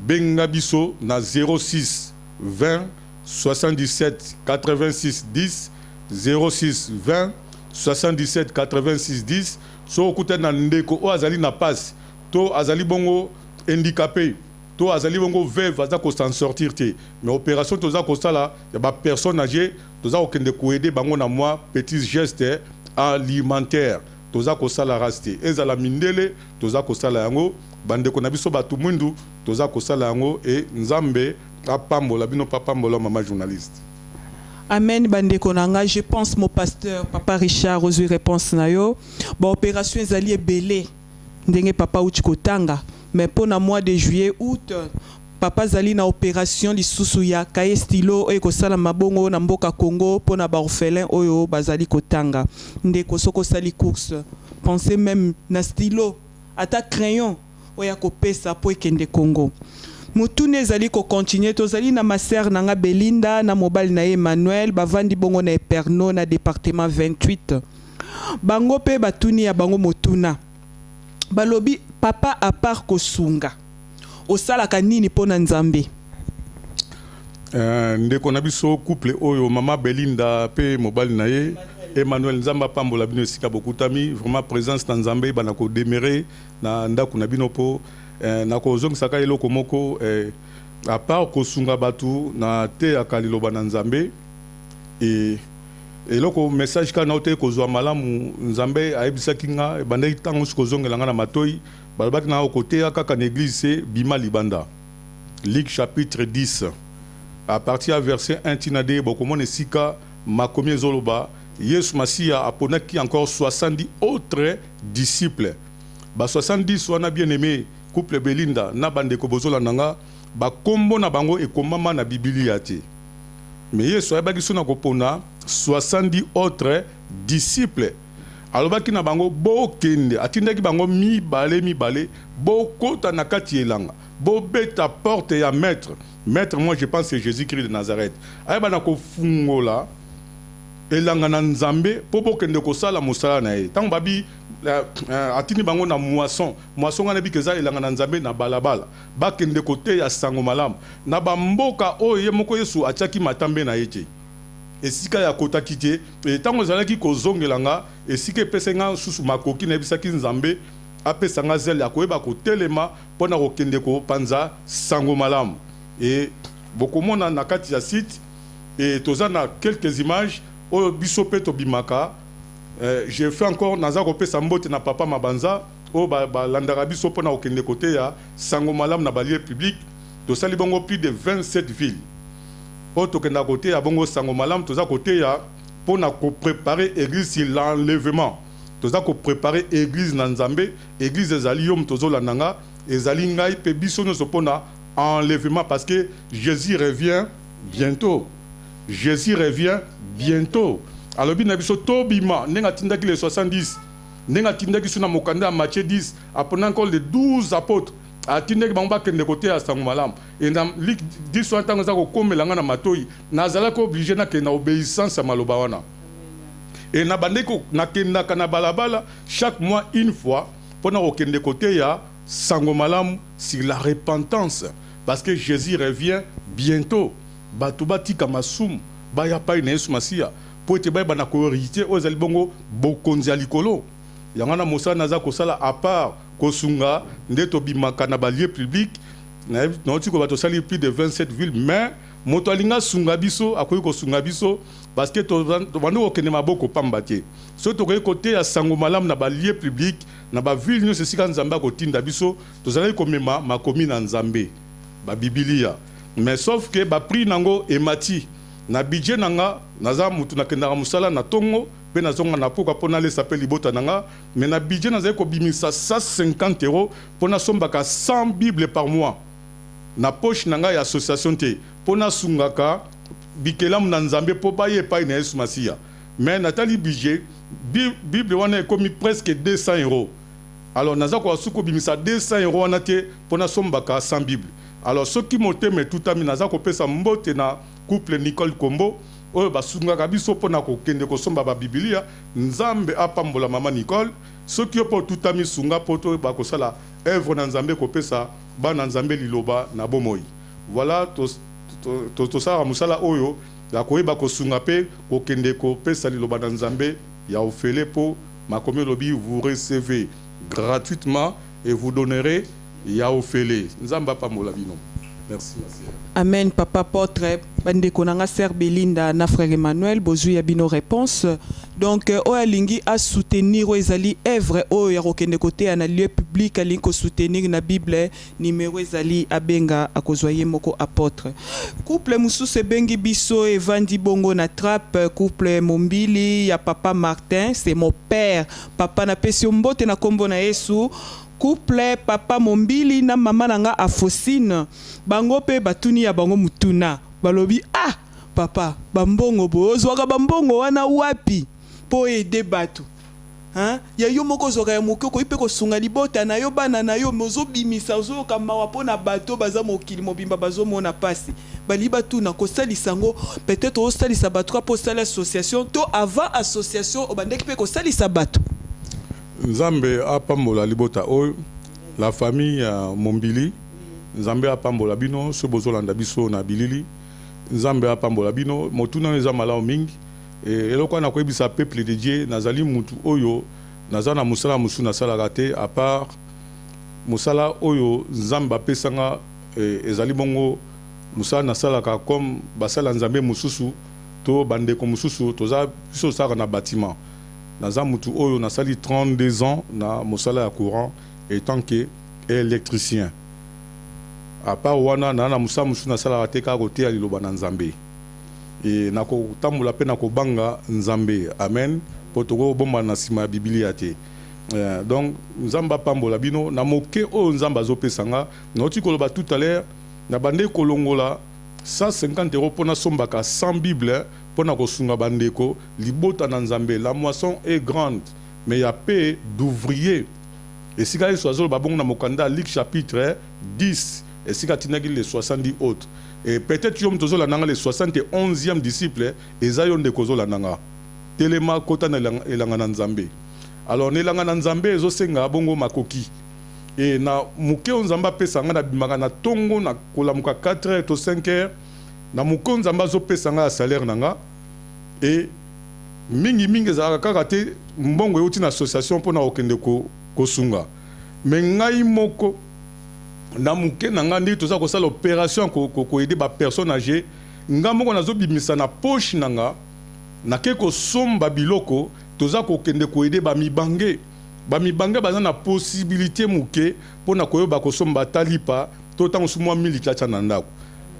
benga biso na 06 20 77 86 10, 06 20 77 86 10. Soki okutani na ndeko oyo azali na pasi, to azali bongo handicapé, to azali bongo veuve, aza kos'en sortir te, mais opération toza kosala ya bapersonne âgée, toza kokende koaider bango na mwa petit geste alimentaire. Toza kosala race te, ezala mindele, toza kosala yango, bandeko na biso bato mwindu, toza kosala yango. E Nzambe apambola bino, papambola mama journaliste. Amen. Bandeko na ngai, je pense mon pasteur papa Richard ozwi réponse na yo. Baopération ezali ebele ndenge papa uti kotanga, mais mpo na mois de juillet, août, papa azali na opération lisusu ya cahier stylo oyo ekosalama bongo na mboka Congo mpo na baorphelin oyo bazali kotanga. Ndeko, soki osali course, pensez même na stylo, ata crayon oyo akopesa mpo ekende Congo. Motuna ezali kocontinuer. Tozali na ma sœur na nga Belinda na mobali na ye Emmanuel, bavandi bongo na Eperno, na département 28. Bango mpe batuni ya bango motuna, balobi: papa, à part kosunga, osalaka nini mpo na Nzambe? Ndeko na biso, couple oyo, mama Belinda mpe mobali na ye Emmanuel, Nzambe apambola bino esika bokutami. Vraiment, présence na Nzambe ebanda kodemeurer na ndako na bino, mpo nakozongisaka eloko moko. À part kosunga bato, nateyaka liloba na Nzambe. E eloko message kaka nauti kozwa malamu, Nzambe ayebisaki nga, ebandaki ntango nyonso kozongela nga na matoi. Balobaki na koteya kaka na église se, bima libanda. Luc chapitre 10, à partir ya verset 1 tina 2, bokomona esika makomi ezoloba Yesu Masiya aponaki encore 70 autres disciples. Ba 70 wana, bien aimé couple Belinda na bandeko bozolanda nga, bakombo na bango ekomama na Bibilia te. Mais Yesu ayebaki so na kopona 70 autres disciples, alobaki na bango: "Bokende." Atindaki bango mibale mibale: "Bokota na kati elanga, bobeta porte ya maître." Maître, moi je pense, c'est Jésus-Christ de Nazareth. Ayeba na kofungola elanga na Nzambe mpo bokende kosala mosala na ye. Ntango babi atindi bango na moisson, moisson wana ebiki eza elanga na Nzambe na balabala, bakende koteya sango malamu na bamboka oyo ye moko Yesu atiaki matambe na ye te, esika ya akotaki te. Ntango ezalaki kozongela nga, esika epesai nga susu makoki, nayebisaki Nzambe apesa nga zele ya koyeba kotelema mpo na kokende kopanza sango malamu. E bokomona na kati ya site e toza na quelques images oyo biso mpe tobimaka. Je fais encore, naza kopesa mbote na papa Mabanza oyo balandaka biso mpona kokende koteya sango malamu na balieu public. Tosali bongo plus de 27 villes oyo tokendaka koteya bongo sango malamu. Toza koteya mpona kopréparer église sur l'enlèvement. Toza kopréparer église na Nzambe. Église ezali yo moto ozolanda nga, ezali ngai mpe biso nyonso, mpona enlèvement, parce que Jésus revient bientôt. Jésus revient bientôt. Alobi na biso tobima ndenge atindaki les 70, ndenge atindaki so na mokanda ya Matthieu 10, apona encore les 12 apôtres, atindaki bango bakende koteya sango malamu. E na Luc 10 wana, ntango eza kokomela nga na matoi, nazalaki obligé nakende na obéissance ya maloba wana. E na bandeki nakendaka na balabala chaque mois une fois mpona kokende koteya sango malamu sur la repentance, parce que Jésus revient bientôt. Bato batika masumu, baya pai na Yesu Masiya mpo ete bayeba na kohériter oyo ezali bongo bokonzi ya likolo. Yango wana mosala naza kosala, à part kosunga nde tobimaka na balieu public. Nauti koba tosali plus de 27 villes, mais moto alingi asunga biso akoki kosunga biso, parce que tobandi kokende maboko pamba te. Soki tokoki koteya sango malamu na balieu public, na baville nyonso esika Nzambe akotinda biso, tozalaki komema makomi na Nzambe, babibilia. Mais sauf que baprix nango emati na budget na nga. Naza mutu nakendaka mosala na ntongo mpe nazonga na pokwa mpo nalesa mpe libota na nga. Mais na budget nazali kobimisa 150 euro mpo nasombaka 100 bible par mois na poche na ngai ya association te, mpo nasungaka bikelamu na Nzambe mpo baye epai na Yesu Masiya. Mais natali budget, bible wana ekomi presque 200 euros. Alors naza koka kobimisa 200 euro wana te mpo nasombaka 100 bible. Alors soki motema etutami, naza kopesa mbote na couple Nicole Kombo oyo basungaka biso mpona kokende kosomba babibilia. Nzambe apambola mama Nicole. Soki yo mpo otutami, sunga mpo to bakosala œuvre na Nzambe, kopesa bana Nzambe liloba na bomoi. Voilà, tosalaka mosala oyo ya koyeba kosunga mpe kokende kopesa liloba na Nzambe ya ofele, mpo makomi elobi: "Vous recevez gratuitement et vous donnerez ya ofele." Nzambe apambola bino. Merci. Amen, papa apôtre. Bandeko na nga, sœur Belinda na frère Emmanuel, bozwi ya bino réponse. Donc oyo alingi asoutenir oyo ezali œuvre oyo ya kokende koteya na lieu public, alingi kosoutenir na bible, numéro ezali, abenga, akozwa ye moko apôtre. Couple mosusu ebengi biso, evandi bongo na Trappe, couple Mombili ya papa Martin, c'est mon père. Papa, napesi yo mbote na nkombo na Yesu. Couple papa Mombili na mama na nga Afosine, bango mpe batuni ya bango mutuna. Balobi: "Ah papa, bambongo boye ozwaka bambongo wana wapi mpo aider bato? Hein? Ya yo moko ozwaka ya moke, okoki mpe kosunga libota na yo, bana na yo, mais ozobimisa, ozoyoka mawa mpo na bato baza mokili mobimba bazomona mpasi." Bali batuna kosalisa yango, peut-être osalisa bato ka mpo osala association, to avant association obandaki mpe kosalisa bato? Nzambe apambola libota oyo, la famille ya Mombili. Nzambe apambola bino. So bozolanda biso na bilili, Nzambe apambola bino. Motuna oyo eza malamu mingi. Eloko wana koyebisa peuple de Dieu, nazali mutu oyo naza na mosala mosusu nasalaka te à part mosala oyo Nzambe apesanga. Ezali bongo. Mosala nasalaka, comme basala Nzambe mosusu to bandeko mosusu, toza biso tosalaka na bâtiment. Naza mutu oyo nasali 32 ans na mosala ya courant étant que électricien. À part wana, naa na mosala mosusu nasalaka te, kaka koteya liloba na Nzambe e nakotambola mpe na kobanga Nzambe. Amen. Mpo tokobombana na nsima ya Bibilia te. Donc Nzambe apambola bino na moke oyo Nzambe azopesa nga. Nauti koloba tout à l'heure, na bande kolongola 150 € mpo nasombaka 100 bible mpo na kosunga bandeko, libota na Nzambe. La moisson est grande, mais ya peu d'ouvrier. Esika Yesu azoloba bongo na mokanda ya Luc chapitre 10, esika atindaki les 70 autres. Et peut-être yo moto ozolanda nga, le 71e disciple eza yo. Ndeko ozolanda nga, telema, kota na elanga na Nzambe. Alors na elanga na Nzambe ezosenga bongo makoki. E na moke oyo Nzambe apesa nga, nabimaka na ntongo na kolamuka 4 heures to 5 heures. Na moke oyo Nzambe azopesa nga ya salaire na nga, e mingimingi ezalaka kaka te mbongo euti na association mpona kokende kosunga, mais ngai moko na moke na ngai, ndenge toza kosala opération koaider bapersonnes âgées, nga moko nazobimisa na poche na nga, nake kosomba biloko, toza kokende koaider bamibange. Bamibange baza na possibilité moke mpona koyeba kosomba ata lipa to ntango mosusu mwa miliki atya na ndako.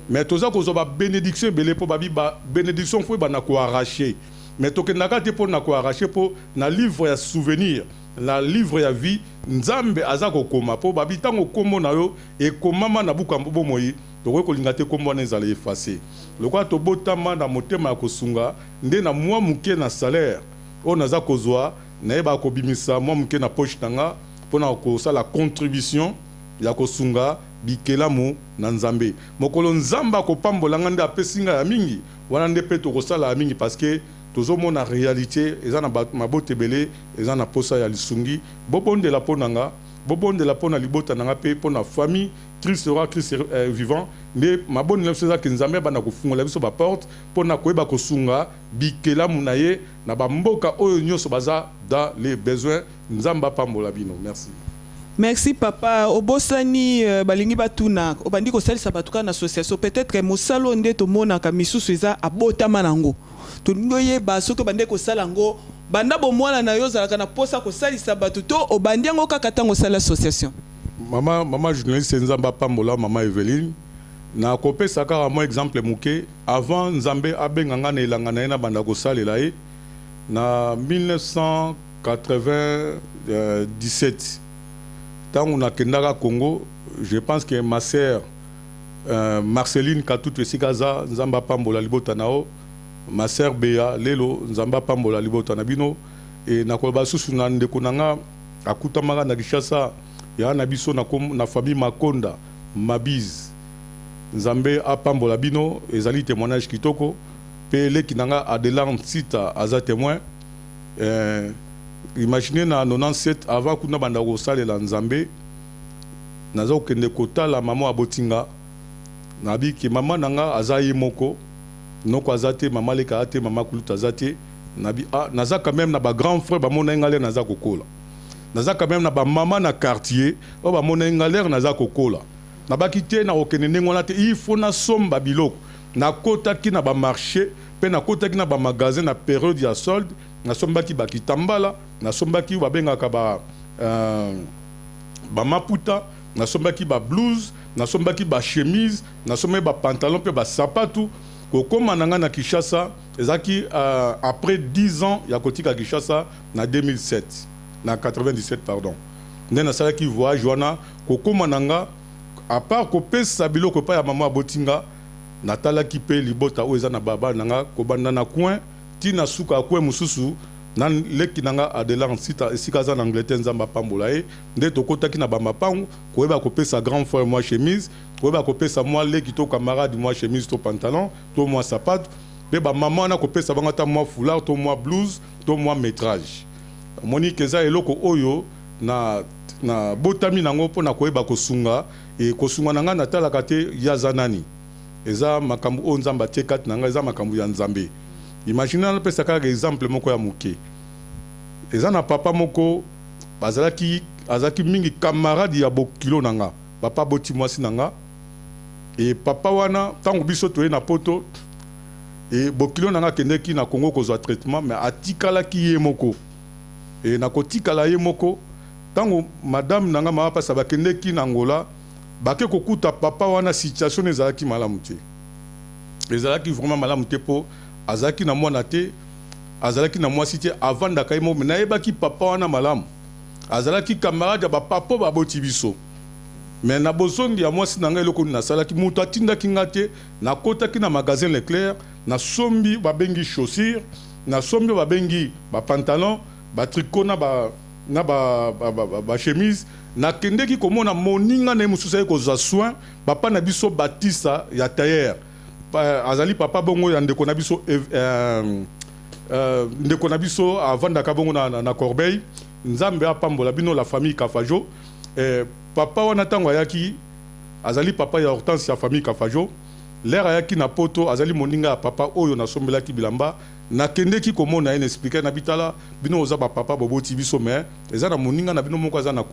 Mais toza kozwa babénédiction ebele, mpo babi babénédiction faut ebanda koarracher. Mais tokendaka te mpo na koarracher, mpo na livre ya souvenir, na livre ya vie, Nzambe aza kokoma, mpo babi ntango nkombo na yo ekomama na buku ya bomoi, tokoki kolinga te nkombo wana ezala effacer. Lokola tobotama na motema ya kosunga, nde na mwa moke na salaire oyo naza kozwa, nayebaka kobimisa mwa moke na poche na nga mpona kosala contribution ya kosunga bikelamu na Nzambe. Mokolo Nzambe akopambola nga nde apesi nga ya mingi, wana nde mpe tokosala ya mingi, parce que tozomona réalité eza na mabota ebele eza na posa ya lisungi. Bobondela mpo na nga, bobondela mpo na libota na nga mpe mpo na famille Christ Roi, Christ Vivant. Nde mabondela biso ezaki Nzambe abanda kofungola biso baporte mpo na koyeba kosunga bikelamu na ye na bamboka oyo nyonso baza dans les besoins. Nzambe apambola bino. Merci. Merci, papa. Obosani, balingi batuna, obandi kosalisa bato kaka na association? Peut-être mosala oyo nde tomonaka misusu eza abotama nango. Tolingi oyeba soki obandi kosala yango banda bomwana na yo, ozalaka na mposa kosalisa bato, to obandi yango kaka ntango osala association? Mama journaliste, Nzambe apambola mama Eveline. Nakopesa kaka mwa exemple moke. Avant Nzambe abenga nga na elanga na ye, na banda kosalela ye na 1997, ntango nakendaka Congo, je pense que ma sœur Marceline Katutu, esika aza, Nzambe apambola libota na yo. Ma sœur Bea lelo, Nzambe apambola libota na bino. E nakoloba susu na ndeko na nga akutamaka na Kinshasa, ya na biso na famille Makonda Mabise, Nzambe apambola bino. Ezali témoignage kitoko. Mpe leki na nga Adelar Nsita aza témoin. Imagine, na 97, avant kuna banda kosalela Nzambe, naza kokende kotala mama aboti nga. Nabiki mama na nga aza ye moko, noko aza te, mama leka aza te, mama kulutu aza te. Nabi ah, naza quand même na bagrand frère bamona nga l'heure naza kokola, naza quand même na bamama na quartier oyo bamona nga l'heure naza kokola. Nabaki te, na kokende ndenge wana te, il faut nasomba biloko. Nakotaki na bamarché mpe nakotaki na bamagasin na période ya solde, nasombaki bakitambala, nasombaki babengaka ba bamaputa, nasombaki bablouse, nasombaki bachemise, nasombaki bapantalon mpe basapatu. Kokóma na ngai na Kinshasa ezalaki après 10 ans ya kotika Kinshasa na 2007, na 97 pardon, nde nasalaki voyage wana. Kokóma na nga, à part kopesa biloko epai ya mama aboti nga, natalaki mpe libota oyo eza na baba na nga, kobanda na coin ntina suka ya coin mosusu, na leki na nga Adelar Nsita, esika aza na Angleterre, Nzambe apambola ye. Nde tokɔtaki na bamapangu koyeba kopesa grand frère mwa chemise, koyeba kopesa mwa leki to camarade mwa chemise to pantalon to mwa sapato, mpe bamama wana kopesa bango ata mwa foulard to mwa blouse to mwa métrage. Omoni ke eza eloko oyo na botami nango mpo na koyeba kosunga. E kosunga na ngai, natalaka te ye aza nani. Eza makambo oyo Nzambe atie kati na ngai, eza makambo ya Nzambe. Imagine, napesa kaka exemple moko ya moke. Eza na papa moko bazalaki, azalaki mingi camarade ya bokilo na nga, papa aboti mwasi na nga. E papa wana, ntango biso toye na Poto, e bokilo na nga akendeki na Congo kozwa traitement, mais atikalaki ye moko. E na kotikala ye moko, ntango madame na nga, mama Pasa, bakendeki na Angola, bake kokuta papa wana, situation ezalaki malamu te, ezalaki vraiment malamu te, mpo azalaki na mwana te, azalaki na mwasi te, avandaka ye moko. Mais nayebaki papa wana malamu, azalaki camarade ya bapapa baboti biso. Mais na bozongi ya mwasi na ngai, eloko nini nasalaki? Moto atindaki nga te. Nakotaki na magasin Leclerc, nasombi babengi chaussure, nasombi babengi bapantalon, batricot na ba na bachemise. Nakendeki komona moninga na ye mosusu aye kozwa soin, papa na biso Batisa ya tailleur. Azali papa bongo ya ndeko na biso, ndeko na biso avandaka bongo na Corbeil. Nzambe apambola bino, la famille Kafajo. Papa wana, ntango ayaki, azali papa ya Hortense ya famille Kafajo. L'heure ayaki na Poto, azali moninga ya papa oyo nasombelaki bilamba. Nakendeki komona ye, na expliquer na bitala bino, oza bapapa boboti biso, mais eza na moninga na bino moko aza na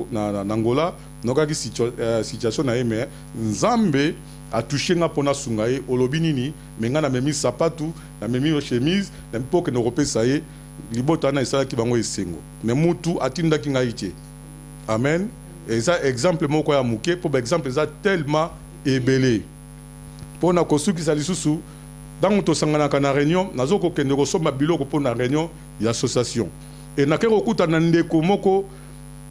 Angola. Nayokaki situation na ye, mais Nzambe atouche nga mpo nasunga ye. Olobi nini? Mais ngai namemi sapatu, namemi chemise na mpo okende kopesa ye. Libota wana esalaki bango esengo, mais mutu atindaki ngai te. Amen. Eza exemple moko ya moke, mpo baexemple eza tellement ebele. Mpo na kosukisa lisusu, ntango tosanganaka na réunion, nazo kokende kosomba biloko mpo na réunion ya association, e nake kokutana ndeko moko.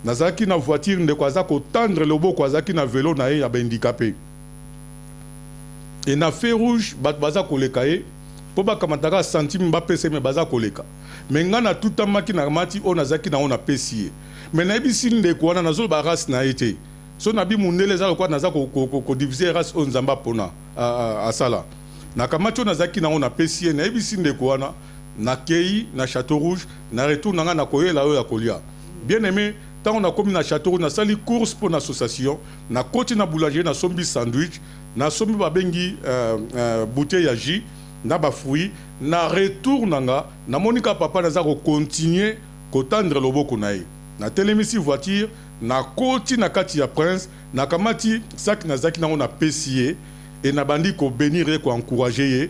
Nazalaki na voiture, ndeko aza kotendre loboko, azalaki na velo na ye ya bahandicapé. E na feu rouge, bato baza koleka ye mpo bakamataka centime bapesa ye, mais baza koleka. Mais ngai natutamaki na mati oyo nazalaki nango, napesi ye. Mais nayebisi ndeko wana, nazoloba race na ye te, so nabi mundele, eza lokola naza kodiviser race oyo Nzambe apona asala. Nakamati oyo nazalaki nango, napesi ye. Nayebisi ndeko wana, nakei na Château Rouge, na retour na ngai nakoyela oyo ya kolia. Bien aimé, ntango nakomi na Château Rouge, nasali course mpo na association, nakoti na boulangerie, nasombi sandwich, nasombi babengi bouteille ya jus na bafruit. Na retour na nga, namoni ka papa naza kocontinuer kotendre loboko na ye. Natelemisi voiture, nakoti na kati ya Prince, nakamati saki nazalaki nango, napesi ye, e nabandi kobénir ye, koencourager ye.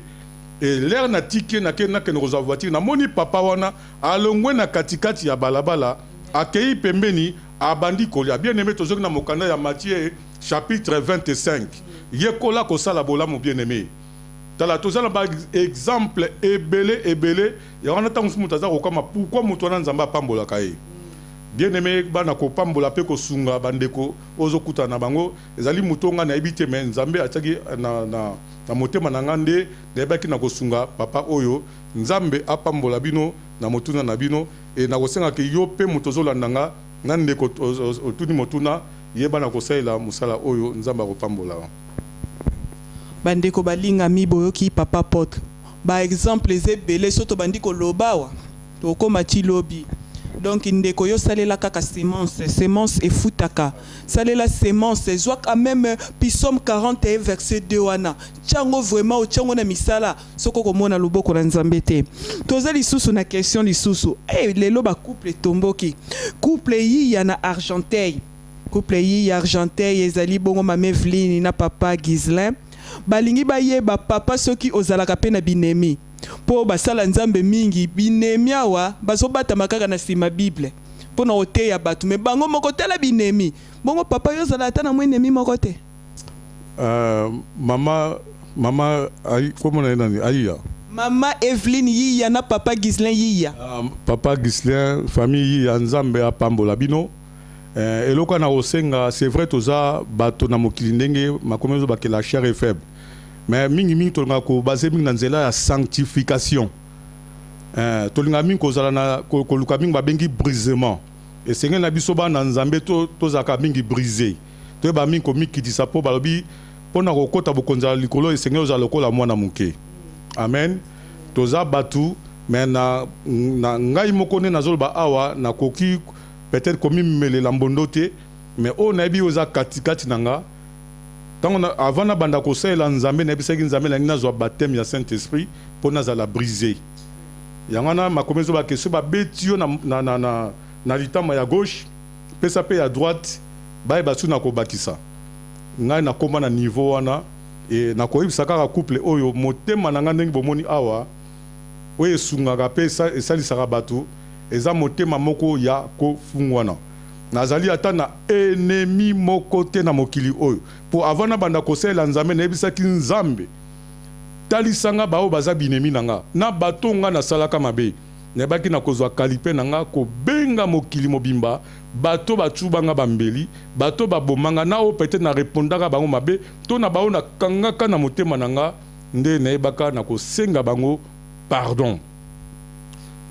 E l'heure natiki ye, nake nakende kozwa voiture, namoni papa wana alongwe na katikati ya balabala, akei pembeni, abandi kolia. Bien aimé, tozoki na mokanda ya Matthieu chapitre 25, yekola kosala bolamu. Bien aimé, tala, toza na baexemple ebele ebele. Yango wana, ntango mosusu moto aza kokama pourquoi moto wana Nzambe apambolaka ye. Bien aimé, bana kopambola mpe kosunga bandeko ozokutana na bango, ezali moto ngai nayebi te, mais Nzambe atiaki na motema na ngai nde nayebaki na kosunga papa oyo. Nzambe apambola bino na motuna na bino. E nakosengaka yo mpe moto ozolanda nga na ndeko otuni motuna, yeba na kosalela mosala oyo, Nzambe akopambola. Bandeko balingami, boyoki papa apôtre, baexemple eza ebele. So tobandi koloba awa, tokóma ti lobi. Donc ndeko, yo salela kaka semence, semence efutaka. Salela semence, ezwaka même Psaume 41 verset 2 wana, tiango vraiment, otiango na misala, soki okomona loboko na Nzambe te. Toza lisusu na question lisusu. Hey, lelo bacouple etomboki, couple Yiya na Argenteuil, couple Yiya Argenteuil, ezali bongo mama Eveline na papa Ghislain. Balingi bayeba, papa, soki ozalaka mpe na binemi, mpo basala Nzambe mingi binemi awa bazobatama kaka na nsima Bible mpo na koteya bato, mais bango moko tala binemi. Bongo papa, yo ozala ata na mwa ennemi moko te? Mama komona ye nani? Ayiya? Mama Eveline Yiya na papa Ghislain Yiya. Papa Ghislain, famille Yiya, Nzambe apambola bino. Eloko na kosenga, c'est vrai, toza bato na mokili, ndenge makomi ezobakela, chair est faible, mais mingimingi tolingaka kobaser mingi na nzela ya sanctification. Tolingaka mingi kozala na koluka mingi babengi brisement. Esengeli na biso bana Nzambe tozalaka mingi brisé, toyeba mingi komikitisa, mpo balobi mpo na kokɔta bokonzi ya likolo, esengeli ozala lokola mwana moke. Amen. Toza bato, mais na ngai moko nde nazoloba awa, nakoki peut-être komimelela mbondo te, mais oyo nayebi oyo eza katikati na nga, ntango avant nabanda kosalela Nzambe, nayebisaki Nzambe nangi nazwa baptême ya Saint Esprit mpo nazala brisé. Yango wana makomi ezobake, so babeti yo na litama ya gauche, pesa mpe ya droite. Bayeba su na kobakisa ngai nakóma na niveau wana. E nakoyebisa kaka couple oyo motema na ngai ndenge bomoni awa, oyo esungaka mpe esalisaka bato, eza motema moko ya kofungwana. Nazali ata na ennemi moko te na mokili oyo. Po avant nabanda kosalela Nzambe, nayebisaki Nzambe, talisa nga baoyo baza binemi na nga, na bato nga nasalaka mabe. Nayebaki na kozwa kalipe na nga kobenga mokili mobimba, bato bacuba nga bambeli, bato baboma nga, na oyo peut-être na repondaka bango mabe, to na baoyo nakangaka na motema na nga, nde nayebaka na kosenga bango pardon.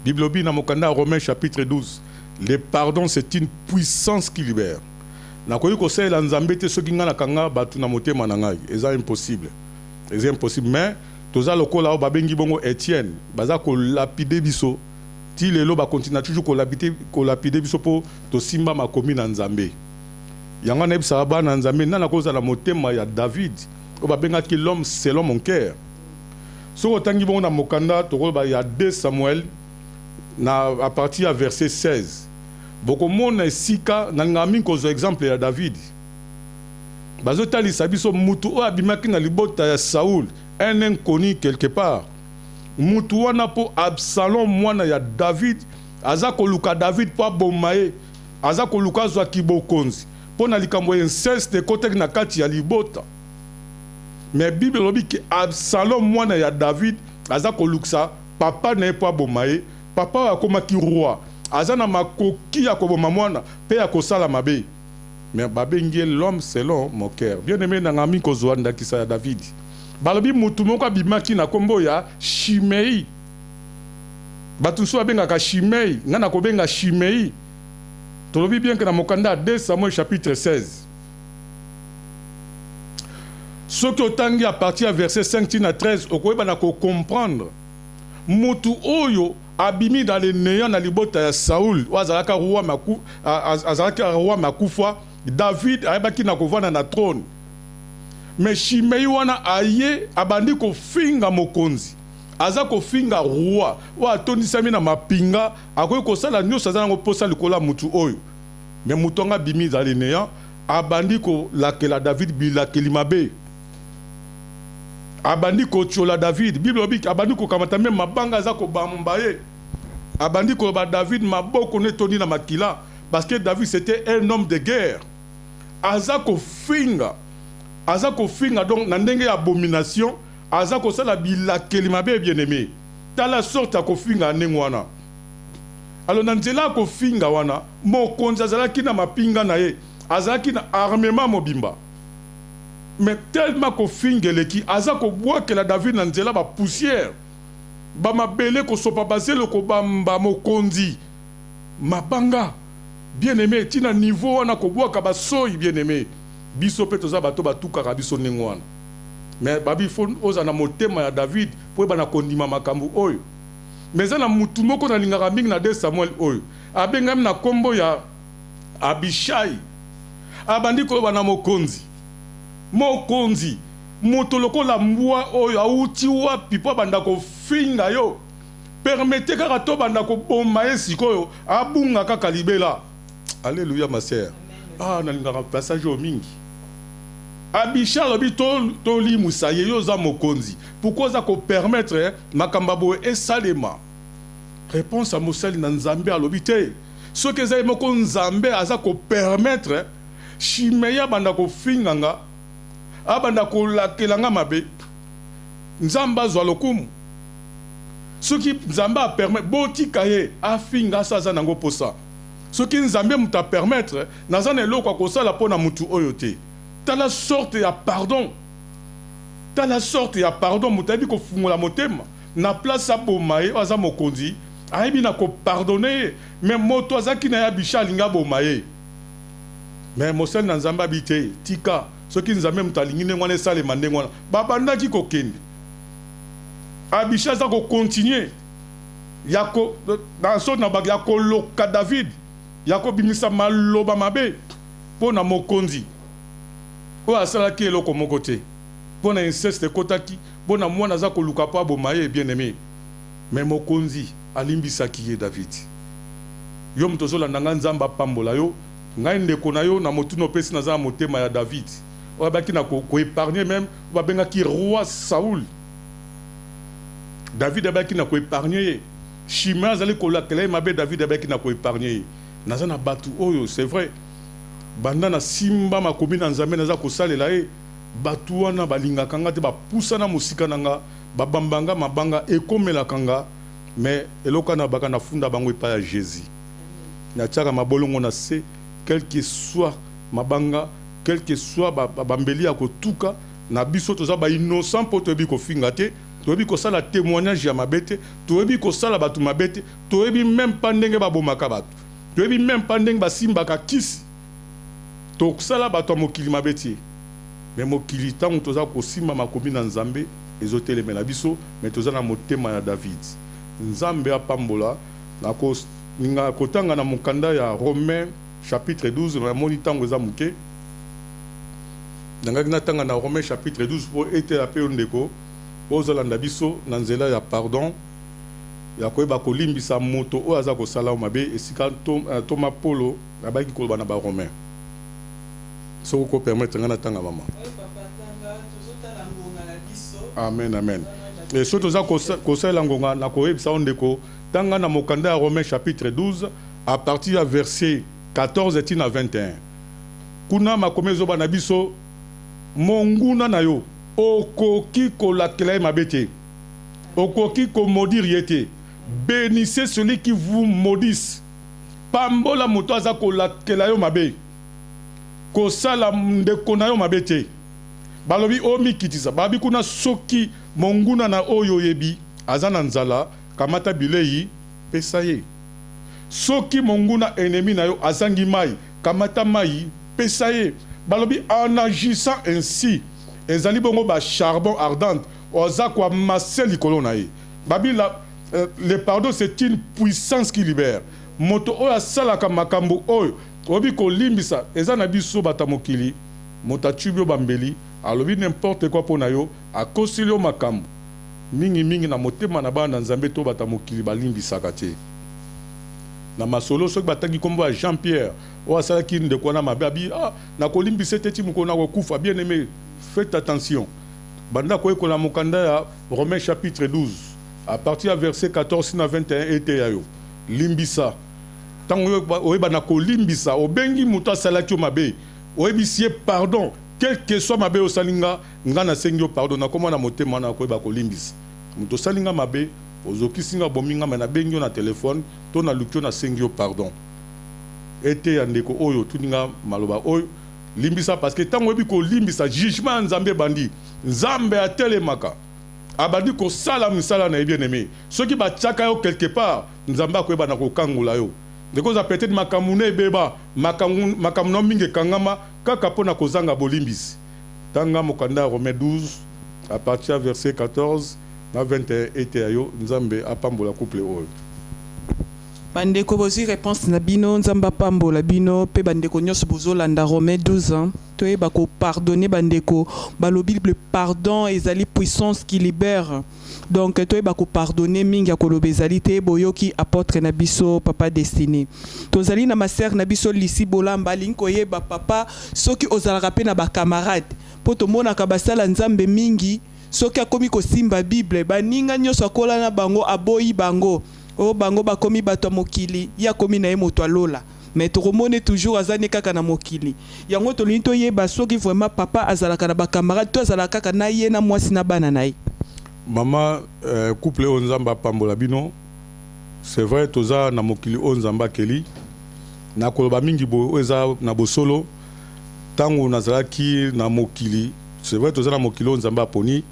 Bible elobi na mokanda ya Romains chapitre 12, le pardon, c'est une puissance qui libère. Nakoki kosalela Nzambe te soki ngai nakanga bato na motema na ngai. Eza impossible, eza impossible. Mais toza lokola oyo babengi bongo Etienne, baza kolapider biso ti lelo, bakontinua toujours kolapider biso mpo tosimba makomi na Nzambe. Yango nayebisaka bana Nzambe, nani akozala motema ya David oyo babengaki l'homme selon mon cœur? Soki otangi bongo na mokanda, tokoloba ya 2 Samuel, na à partir ya verset 16, bokomona esika nalingaka mingi kozwa exemple ya David. Bazotalisa biso mutu oyo abimaki na libota ya Saul, un inconnu quelque part. Mutu wana, mpo Absalom mwana ya David aza koluka David mpo aboma ye, aza koluka azwaki bokonzi mpo na likambo ya inceste ekotaki na kati ya libota. Mais Bible elobi ke Absalom mwana ya David aza kolukisa papa na ye mpo aboma ye. Papa oyo akomaki roi aza na makoki ya koboma mwana mpe ya kosala mabe, mais babengi ye l'homme selon mon cœur. Bien aimé, nanga mingi kozwa ndakisa ya David. Balobi mutu moko abimaki na nkombo ya Shimei. Bato mosusu babengaka Shimei, ngai nakobenga Shimei. Tolobi bien ke na mokanda ya 2 Samuel chapitre 16, soki otangi à partir ya verset 5 tina 13, okoyeba na kocomprendre mutu oyo abimi dans le néant na libota ya Saul, oyo azalaka roi, azalaki roi mais akufa. David ayebaki na kovanda na trône, mais Shimei wana aye, abandi kofinga mokonzi, aza kofinga roi oyo atondisami na mapinga, akoki kosala nyonso aza nango mposa likolo ya mutu oyo. Mais mutu yango abimi dans le néant, abandi kolakela David bilakeli mabe, abandi kotiola David. Bible elobi abandi kokamata mais mabanga, aza kobamba ye, abandi koloba David maboko no etondi na makila, parce que David, c'était un homme de guerre. Aza kofinga, aza kofinga, donc na ndenge ya abomination, aza kosala bilakeli mabe. Bien aimé, tala sorte ya kofinga ndenge wana. Alors na nzela ya kofinga wana, mokonzi azalaki na mapinga na ye, azalaki na armement mobimba, mais tellement kofinga eleki, aza kobwakela David na nzela bapoussière, bamabele, kosopa bazelo, kobamba mokonzi mabanga. Bien aimé, ntina niveau wana, kobwaka basoi. Bien aimé, biso mpe toza bato batukaka biso ndenge wana, mais babi fo ozala na motema ya David mpo oyeba na kondima makambo oyo. Mais eza na mutu moko nalingaka mingi na 2 Samuel oyo abengami na nkombo ya Abishai. Abandi koloba na mokonzi: "Mokonzi, moto lokola mbwa oyo awuti wapi mpo abanda kofinga yo? Permettez kaka tobanda koboma ye sikoyo, abunga kaka libela." Alleluya, ma sœur. Ah, nalingaka passage oyo mingi. Abisha alobi: "Tolimwisa ye. Yo oza mokonzi, pourquoi oza kopermettre makambo boye esalema?" Réponse ya mosali na Nzambe, alobi te, soki eza ye moko Nzambe aza kopermettre Shimei abanda kofinga nga, abanda kolakela nga mabe, Nzambe azwa lokumu. Soki Nzambe apermettre, botika ye afinga asa aza nango mposa. Soki Nzambe moto apermettre, naza na eloko ya kosala mpo na mutu oyo te." Tala sorte ya pardon, tala sorte ya pardon. Moto ayebi kofungola motema. Na place aboma ye, oyo aza mokonzi, ayebi na kopardonner ye. Mais moto azalaki na ye, Abisha, alingi aboma ye, mais mosali na Nzambe abi te, tika, soki Nzambe moto alingi ndenge wana, esalema ndenge wana. Babandaki kokende, Abisha aza kocontinuer ya ko na sorte na ya koloka David, ya kobimisa maloba mabe mpo na mokonzi oyo asalaki eloko moko te, mpo na inceste ekotaki, mpo na mwana aza koluka mpo aboma ye. Bien aimé, mais mokonzi alimbisaki ye David. Yo moto ozolanda ngai, Nzambe apambola yo. Ngai ndeko na yo na motuna opesi, naza na motema ya David. Oyo abaki na koépargner même, babengaki roi Saoul. David abaki na koépargner ye. Shimei azali kolakela ye mabe, David abaki na koépargner ye. Naza na bato oyo, c'est vrai, banda na simba makomi na Nzambe, naza kosalela ye, bato wana balingaka nga te, bapusana mosika na nga, babamba nga mabanga, ekomelaka nga. Mais eloko wana baka nafunda bango epai ya Jésus, natiaka mabolongo na se, quel que soit mabanga, quel que soit bambeli ya kotuka na biso. Toza bainnocent mpo toyebi kofinga te, toyebi kosala témoignage ya mabe te, toyebi kosala bato mabe te, toyebi même pas ndenge babomaka bato, toyebi même pas ndenge basimbaka kisi. Tosala bato ya mokili mabe te. Mais mokili, ntango toza kosimba makomi na Nzambe, ezotelemela biso. Mais toza na motema ya David. Nzambe apambola. Nakolinga kotanga na mokanda ya Romain chapitre 12. Namoni ntango eza moke, nangaki natanga na Romain chapitre 12 mpo etela mpe yo ndeko ozolanda biso na nzela ya pardon, ya koyeba kolimbisa moto oyo aza kosala mabe, esika ntoma Polo abaki koloba na Baromain. Soki okopermettre ngai natanga, mama. Amen, amen. E soki toza kosalela ngonga, na koyebisa yo ndeko, tanga na mokanda ya Romain chapitre 12 à partir ya verset 14 tii na 21. Kuna makomi ezoba na biso: monguna na yo, okoki kolakela ye mabe te, okoki komaudire ye te. Bénissez celui qui vous maudisse. Pambola moto aza kolakela yo mabe. Kosala ndeko na yo mabe te. Balobi omikitisa. Babi kuna, soki monguna na oyo oyebi aza na nzala, kamata bilei, pesa ye. Soki monguna, ennemi na yo, azangi mai, kamata mai, pesa ye. Balobi en agissant ainsi, ezali bongo bacharbon ardente oza koamasser likolo na ye. Babi le pardon, c'est une puissance qui libère. Moto oyo asalaka makambo oyo oyebi kolimbisa, eza na biso bato ya mokili. Moto atubi yo bambeli, alobi n'importe quoi mpo na yo, akosili yo makambo mingimingi, na motema na bana na Nzambe to bato ya mokili balimbisaka te. Na masolo, soki batangi nkombo ya Jean Pierre oyo asalaki ndeko wana mabe, abi: "Ah, nakolimbisa te ti mokolo nakokufa." Bien aimé, faites attention. Banda koyekola mokanda ya Romain chapitre 12 à partir ya verset 14 na 21, ete ya yo limbisa. Ntango oyeba na kolimbisa, obengi moto asalaki yo mabe, oyebisi ye pardon, quel que soit mabe osali nga, nga nasengi yo pardon. Nakóma na motema wana koyeba kolimbisa moto osali nga mabe, ozokisi nga, bomi nga, mais nabengi yo na telefone to naluki yo, nasengi yo pardon. Ete ya ndeko oyo otuni nga maloba oyo, limbisa, parce que ntango oyebi kolimbisa, jugement ya Nzambe ebandi. Nzambe atelemaka, abandi kosala misala na ye. Bien aimé, soki batiaka yo quelque part, Nzambe akoyeba na kokangola yo. Ndeko oza peut-être makambo na ebeba, makambo na mingi ekangama kaka mpo na kozanga bolimbisi, tanga mokanda ya Romain 12 à partir ya verset 14 na 21, ete ya yo. Nzambe apambola couple oyo. Bandeko, bozwi réponse na bino. Nzambe apambola bino mpe bandeko nyonso bozolanda. Romain 12, toyeba kopardonner. Bandeko, balobi le pardon ezali puissance qui libère. Donc toyeba kopardonner. Mingi ya koloba ezali te. Boyoki apôtre na biso, papa Destiné. Tozali na masere na biso Lisi Bolamba, alingi koyeba, papa, soki ozalaka mpe na bacamarade, mpo tomonaka basala Nzambe mingi, soki akomi kosimba Bible, baninga nyonso akola na bango, aboyi bango, oyo bango bakomi bato ya mokili, ye akomi na ye moto alola. Mais tokomoni toujours aza ne kaka na mokili yango. Tolingi toyeba soki vraiment papa azalaka na bacamarade to azalaka kaka na ye na mwasi na bana na ye. Mama, couple oyo, Nzambe apambola bino. C'est vrai, toza na mokili oyo Nzambe akeli. Nakoloba mingi boye, oyo eza na bosolo. Ntango nazalaki na mokili, c'est vrai, toza na mokili oyo Nzambe aponi.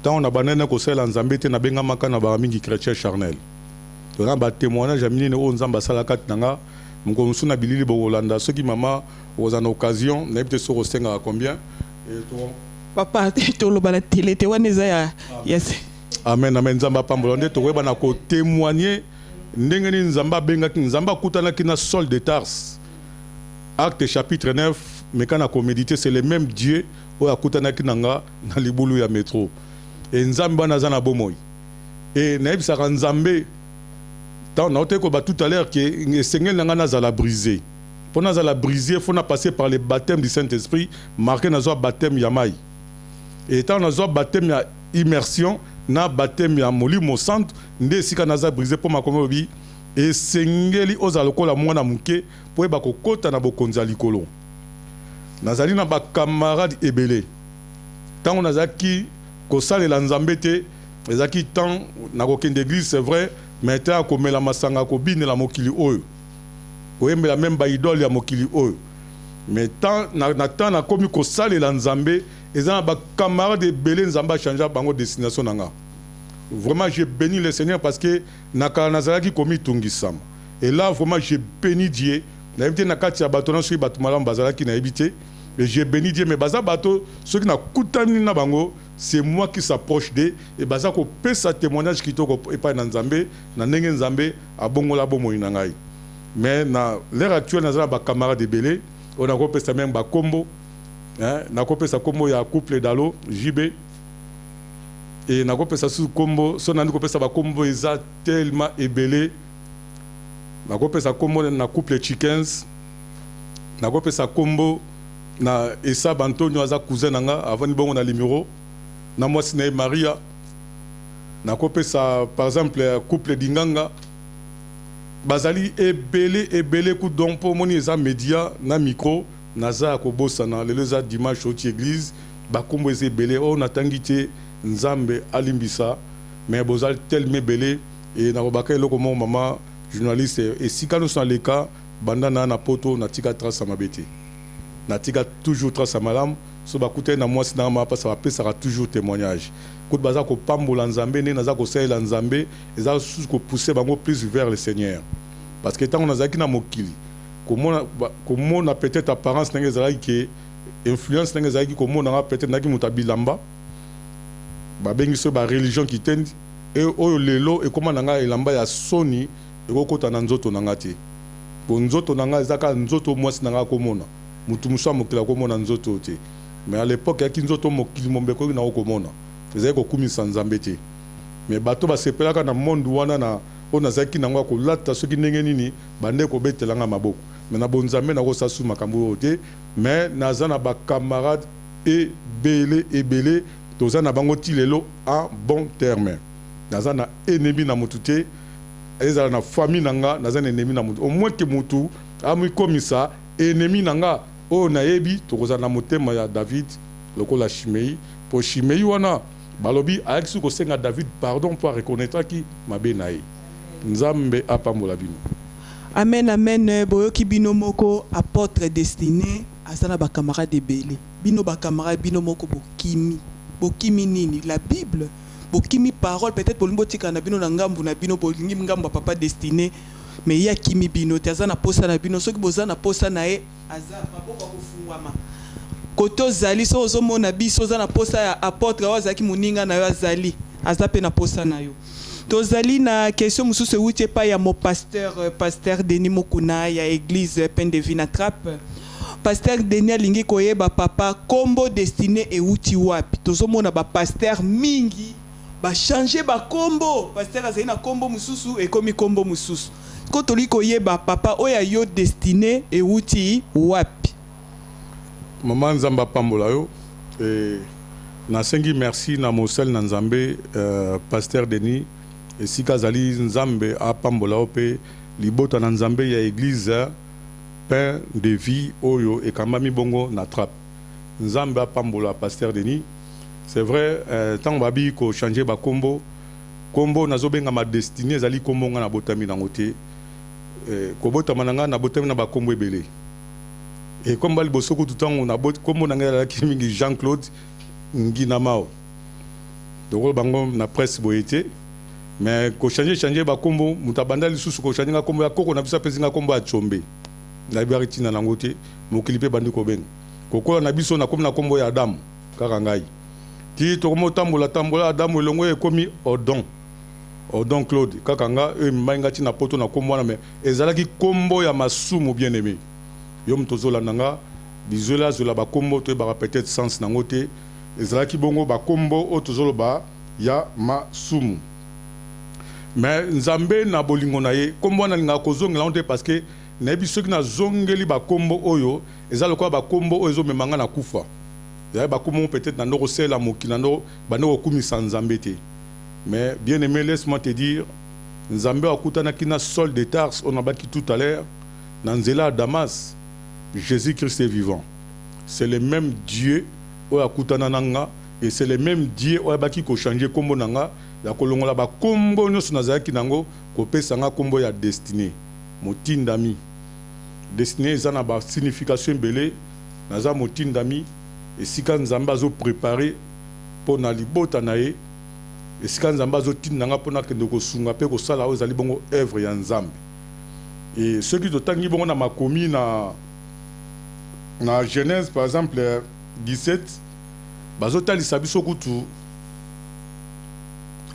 Ntango na bandani kosalela Nzambe te, nabengamaka na baka mingi chrétien charnel. Toza na batémoignage ya minene oyo Nzambe asala kati na nga. Mokolo mosusu na bilili bokolanda. Soki mama okozala na occasion, nayebi te soki osengaka combien. Papa, toloba na tele te, wana eza ya. Amen, amen. Nzambe apambola. Nde tokoyeba na kotémoigner ndenge nini Nzambe abengaki, Nzambe akutanaki na Saul de Tarse, Acte chapitre 9. Meka na koméditer, c'est le même Dieu oyo akutanaki na nga na libulu ya métro. E Nzambe wana aza na bomoi. E nayebisaka Nzambe, ntango naote koba tout à l'heure ke esengeli na ngai nazala brisé. Mpo nazala brisé, faut na passer par le baptême du Saint-Esprit. Marqué, nazwa baptême ya mai. Et ntango nazwa baptême ya immersion na baptême ya Molimo Santo, nde esika naza brisé, mpo makomi olobi esengeli ozala lokola mwana moke mpo oyeba kokɔta na bokonzi ya likolo. Nazali na bacamarade ebele. Ntango nazalaki kosalela Nzambe te, ezalaki temps nakokende église, c'est vrai, mais te ya komela masanga, kobinela mokili oyo, koyembela même baidole ya mokili oyo. Mais temps na temps nakomi kosalela Nzambe, eza na bacamarade ebele Nzambe achange bango destination na nga. Vraiment, j'ai béni le Seigneur, parce que na kala nazalaki komitungisama. Et là, vraiment, j'ai béni Dieu. Nayebi te na kati ya bato na soki bato malamu bazalaki, nayebi te. Et j'ai béni Dieu. Mais baza bato, soki nakutani na bango, c'est moi qui s'approche de et baza kopesa témoignage kitoko epai na Nzambe, na ndenge Nzambe abongola bomoi na ngai. Mais na l'heure actuelle, naza na bacamarade ebele oyo nakopesa même bakombo. Nakopesa kombo ya couple Dalo JB e, nakopesa susu kombo. So nandi kopesa bakombo, eza tellement ebele. Nakopesa kombo na couple Chickens, nakopesa kombo na Esab Antonio, aza cousin na nga, avandi bongo na Limuro na mwasi na ye Maria. Nakopesa par exemple couple Dinganga. Bazali ebele ebele ku. Donc mpo omoni eza média na micro, naza ya kobosana. Lelo eza dimanche, oti église, bakombo eza ebele oyo natangi te, Nzambe alimbisa. Mais bozali tellement ebele. E nakobaka eloko moko, mama journaliste: esika nyonso naleka banda na poto, natika trace ya mabe te, natika toujours trace ya malamu. So bakutani na mwasi na nga, mapasa, bapesaka toujours témoignage. Kutu baza kopambola Nzambe ndenge naza kosalela Nzambe, eza susu kopousse bango plus vers le Seigneur. Parce que ntango nazalaki na mokili, komona peut-être apparence ndenge ezalaki, ke influence ndenge ezalaki, komona nga peut-être nazalaki moto ya bilamba babengi so bareligion kitendi. E oyo lelo ekóma na ngai elamba ya soni, ekokɔta na nzoto na nga te, po nzoto na ngai eza kaka nzoto mwasi na ngai akomona. Motu mosusu ya mokili akomona nzoto te. Mais à l'époque, eyaki nzoto mokili mombe ekoki nango komona, ezali kokumisa Nzambe te. Mais bato basepelaka na monde wana na oyo nazalaki nango ya kolata soki ndenge nini, bande kobetelanga maboko. Mais na bonzambe, nakosala su makambo oyo te. Mais naza na bacamarade ebele ebele, toza na bango ti lelo en bon terme. Naza na ennemi na motu te, ezala na famille na nga, naza na ennemi na motu, au moins ke motu amikomisa ennemi na nga oyo nayebi. Tokozala na motema ya David lokola Shimei, mpo Shimei wana balobi ayaki soki kosenga David pardon mpo areconnaîtraki mabe na ye. Nzambe apambola bino. Amen, amen. Boyoki bino moko, apôtre Destiné aza na bacamarade ebele. Bino bacamarade, bino moko bokimi. Bokimi nini? La Bible. Bokimi parole. Peut-être bolingi botikala na bino na ngambu na bino, bolingi ngambu ya papa Destiné, mais ye akimi bino te, aza na posa na bino. Soki boza na posa na ye, aza maboko akofungwama. Kote ozali, so ozomona biso, oza na posa ya apôtre oyo azalaki moninga na yo, azali, aza mpe na posa na yo. Tozali na question mosusu euti epai ya mo pasteur, pasteur Denis Mokuna ya église Pain de Vie na Trappe. Pasteur Denis alingi koyeba, papa, kombo Destiné euti wapi? Tozomona bapasteur mingi bachange bakombo. Pasteur azali na kombo mosusu, ekomi kombo mosusu. Ko tolingi koyeba, papa, oyo ya yo Destiné euti wapi? Mama, Nzambe apambola yo. E, nasengi merci na mosali na Nzambe, pasteur Denis, esika azali, Nzambe apambola yo mpe libota na Nzambe ya église Pain de Vie oyo ekambami bongo na Trappe. Nzambe apambola pasteur Denis. C'est vrai, ntango babi kochange bakombo, kombo nazobengama Destiné ezali kombo nga nabotami nango te. Kobotama na ngai, nabotami na bakombo ebele. E kombo ya liboso kutu, ntango kombo na ngai ezalaki mingi Jean Claude Nginamao, lokola bango na presse boye te. Mais kochange change bakombo, moto abanda lisusu kochange nga kombo ya koko na biso, apesi nga kombo ya Tshombe, nayebaki ntina nango te. Mokili mpe bandi kobenga. Kokola na biso, nakomi na kombo ya Adamu kaka ngai ti tokomi otambola tambola. Adamu elongo ekomi Odon, Odon Claude kaka nga oyo ememaki nga ntina poto na kombo wana. Mais ezalaki kombo ya masumu. Bien aimé, yo moto ozolanda nga, bizwela azwela bakombo, toyebaka peut-être sens nango te. Ezalaki bongo bakombo oyo tozoloba ya masumu. Mais Nzambe na bolingo na ye, kombo wana alingaka kozongela yango te, parce que Nayebi soki nazongeli bakombo oyo, eza lokola bakombo oyo ezomema nga na kufa. Ezali bakombo moko peut-être nando kosalela mokili, nando bando kokumisa Nzambe te. Mais bien aimé, laisse-moi te dire, Nzambe akutanaki na Saul de Tarse, on abaki tout à l'heure na nzela ya Damas. Jésus-Christ est vivant. C'est le même Dieu oyo akutana na nga et c'est le même Dieu oyo abaki kochanger kombo na nga, ya kolongola bakombo nyonso nazalaki nango, kopesa nga kombo ya Destinée, motindami. Destinée eza na basignification ebele. Naza motindami esika Nzambe azoprépare mpo na libota na ye, esika Nzambe azotinda nga mpo nakende kosunga mpe kosala oyo ezali bongo œuvre ya Nzambe. E soki totangi bongo na makomi na Genèse par exemple 17, bazotalisa biso kutu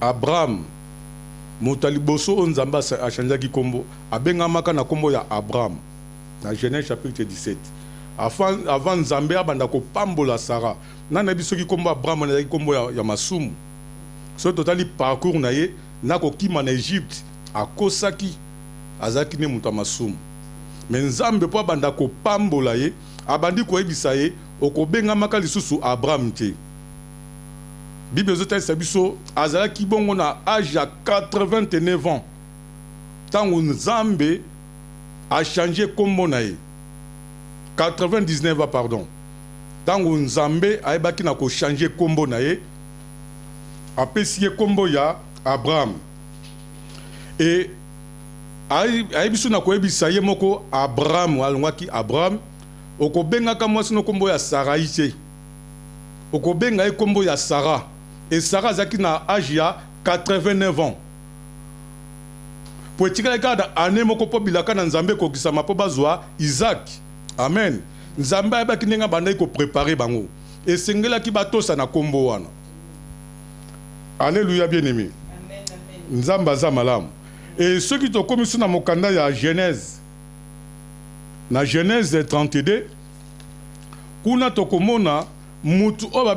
Abraham, moto ya liboso oyo Nzambe achangeaki nkombo, abengamaka na nkombo ya Abraham na Genèse chapitre 17, avant Nzambe abanda kopambola Sara. Nani nayebi soki nkombo Abraham ezalaki nkombo ya masumu? Soki totali parcours na ye na kokima na Egypte, akosaki, azalaki nde moto ya masumu. Mais Nzambe, mpo abanda kopambola ye, abandi koyebisa ye: okobengamaka lisusu Abraham te. Bible ezotalisa biso azalaki bongo na âge ya 89 ans ntango Nzambe achange nkombo na ye, 99 ans, pardon, ntango Nzambe ayebaki na kochange nkombo na ye, apesi ye nkombo ya Abraham. E ayebi so na koyebisa ye moko Abraham, alongwaki Abraham: okobengaka mwasi no nkombo ya Sarai te, okobenga ye nkombo ya Sara. E Sara azalaki na âge ya 89 ans, po etikalaki kaka na année moko mpo bilaka na Nzambe ekokisama, mpo bazwa Isaac. Amen. Nzambe ayebaki ndenge abandaki koprépare bango, esengelaki batosa na nkombo wana. Alleluya, bien aimé, Nzambe aza malamu. E soki tokomi so na mokanda ya Genèse, na Genèse 32, kuna tokomona mutu oyo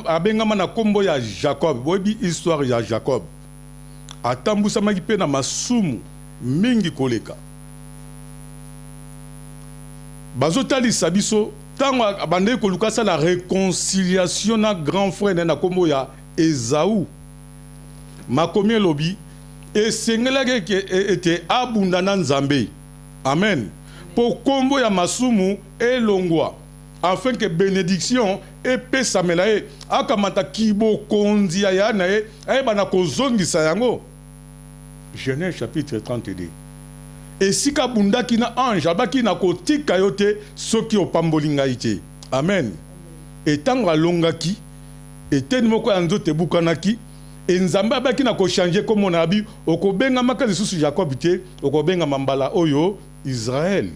abengama na nkombo ya Jacob. Boyebi histoire ya Jacob, atambusamaki mpe na masumu mingi koleka. Bazotalisa biso ntango abandaki koluka asala réconciliation na grand frère na ye na nkombo ya Ezau. Makomi elobi esengelaki ete abunda na Nzambe, amen, mpo nkombo ya masumu elongwa, afin que bénédiction epesamela ye, akamata kibokonzi ya ya na ye, ayeba na kozongisa yango. Genèse chapitre 32, esika abundaki na ange, abaki na kotika yo te soki opamboli ngai te. Amen. Etango alongaki, eteni moko ya nzoto ebukanaki. E Nzambe abaki na kochange komona, abi: okobengamaka lisusu Jacob te, okobengama mbala oyo Israel.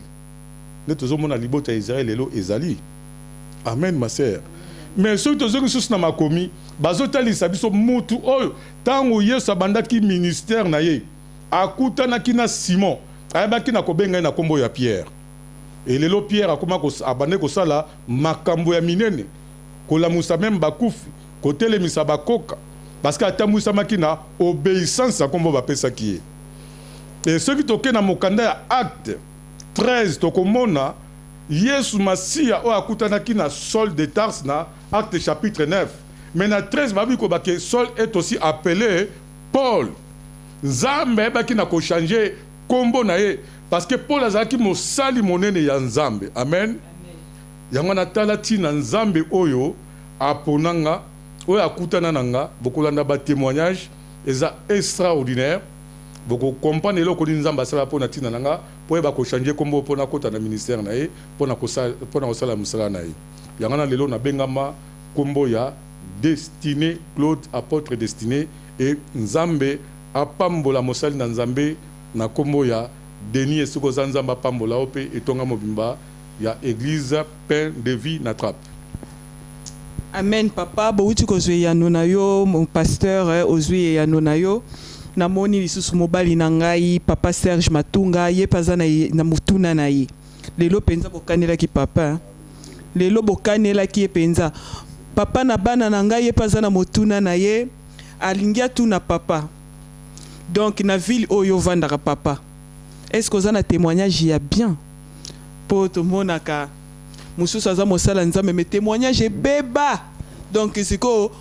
Nde tozomona libota ya Israel lelo ezali. Amen, ma sœur. Mais soki tozongi lisusu na makomi, bazotalisa biso mutu oyo ntango Yesu abandaki ministère na ye, akutanaki na Simon, ayebaki na kobenga ye na nkombo ya Pierre. Elelo Pierre akoma, abandaki kosala makambo ya minene, kolamusa même bakufi, kotelemisa bakoka, parce que atambwisamaki na obéissance ya nkombo bapesaki ye. E soki tokei na mokanda ya Acte 13, tokomona Yesu Masiya oyo akutanaki na Saul de Tarse na Acte chapitre 9. Mais na 13, babi kobake Saul est aussi appelé Paul. Nzambe ayebaki na kochange nkombo na ye parce que Paul azalaki mosali monene ya Nzambe. Amen. Yango natala ntina Nzambe oyo apona nga, oyo akutana na nga. Bokolanda batémoignage, eza extraordinaire. Bokokomprendre eloko nini Nzambe asala mpo na ntina na nga, mpo oyeba kochange nkombo, mpo nakota na ministère na ye, mpo na kosala mosala na ye. Yango na lelo nabengama nkombo ya Destiné Claude, apôtre Destiné. E Nzambe apambola mosali na Nzambe na nkombo ya Denis. Esika oza, Nzambe apambola yo mpe etonga mobimba ya église Pain de Vie na Trappe. Amen, papa. Bouti kozwa eyano na yo, mon pasteur, ozwi eyano na yo. Namoni lisusu mobali na ngai, papa Serge Matunga, ye mpe aza na motuna na ye. Lelo mpenza bokanelaki papa, eh. Lelo bokanelaki ye mpenza, papa na bana na ngai. Ye mpe aza na motuna na ye, alingi atuna papa. Donc na ville oyo ovandaka, papa, Est ce que oza na témoignage ya bien? Mpo tomonaka mosusu aza mosala Nzambe, mais témoignage ebeba. Donc sikoyo,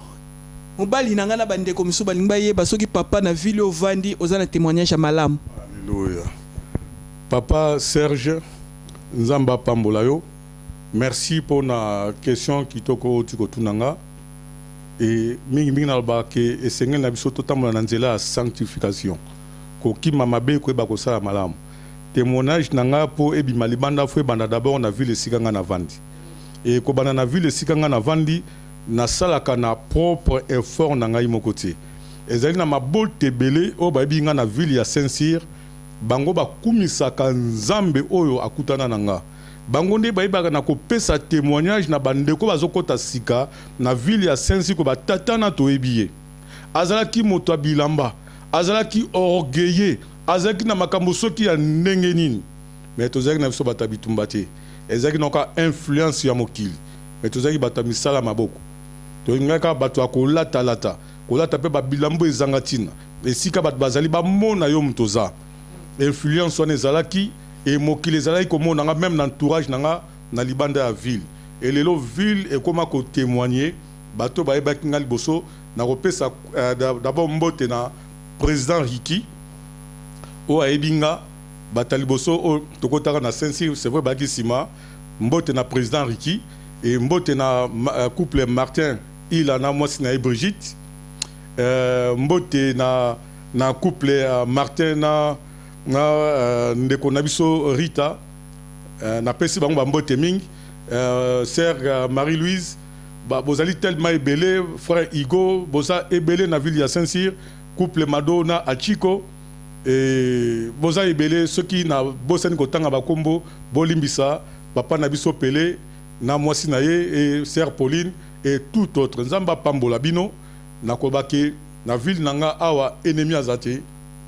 mobali na ngai na bandeko mosusu balingi bayeba soki, papa, na ville ovandi, oza na témoignage ya malamu. Alléluia. Papa Serge, Nzambe apambola yo. Merci mpona question kitoko oti kotuna nga. E mingimingi nalobaka ke esengeli na biso totambola na nzela ya sanctification, kokima mabe, koyeba kosala malamu. Témoignage na nga, mpo ebima libanda, faut ebanda d'abord na ville esika nga navandi. E kobanda na ville esika nga navandi, nasalaka na propre effort na ngai moko te. Ezali na mabota ebele oyo bayebi nga na ville ya Saint-Cyr. Bango bakumisaka Nzambe oyo akutana na nga. Bango nde bayebaka na kopesa témoignage na bandeko bazokɔta sika na ville ya Saint-Cyr, ko batata na toyebi ye, azalaki moto ya bilamba, azalaki orgueilleux, azalaki na makambo soki ya ndenge nini. Mais tozalaki na biso bato ya bitumba te, ezalaki noka influence ya mokili. Mais tozalaki bato ya misala maboko, tolingaki kaka bato ya kolatalata, kolata mpe babilambo ezanga ntina. Esika bato bazali, bamona yo moto oza influence wana ezalaki. E mokili ezalaki komona nga, même na entourage na nga na libanda ya ville. E lelo ville ekóma kotémoigner. Bato bayebaki nga liboso, nakopesa d'abord mbote na président Riki oyo ayebi nga. Bato ya liboso oyo tokotaka na Saint-Cyr, c'est vrai, bayaki nsima. Mbote na président Riki e mbote na couple Martin Ila na mwasi na ye Brigitte. Mbote na couple Martin na ndeko na biso Rita. Napesi bango bambote mingi. Sœur Marie-Louise, bozali tellement ebele. Frère Hugo, boza ebele na ville ya Saint-Cyr. Couple Mado na Achiko e, boza ebele. Soki na bosani kotanga bakombo, bolimbisa. Papa na biso Pele na mwasi na ye e sœur Pauline et tout autre, Nzambe apambola bino. Nakobaki na ville na nga awa, ennemi aza te.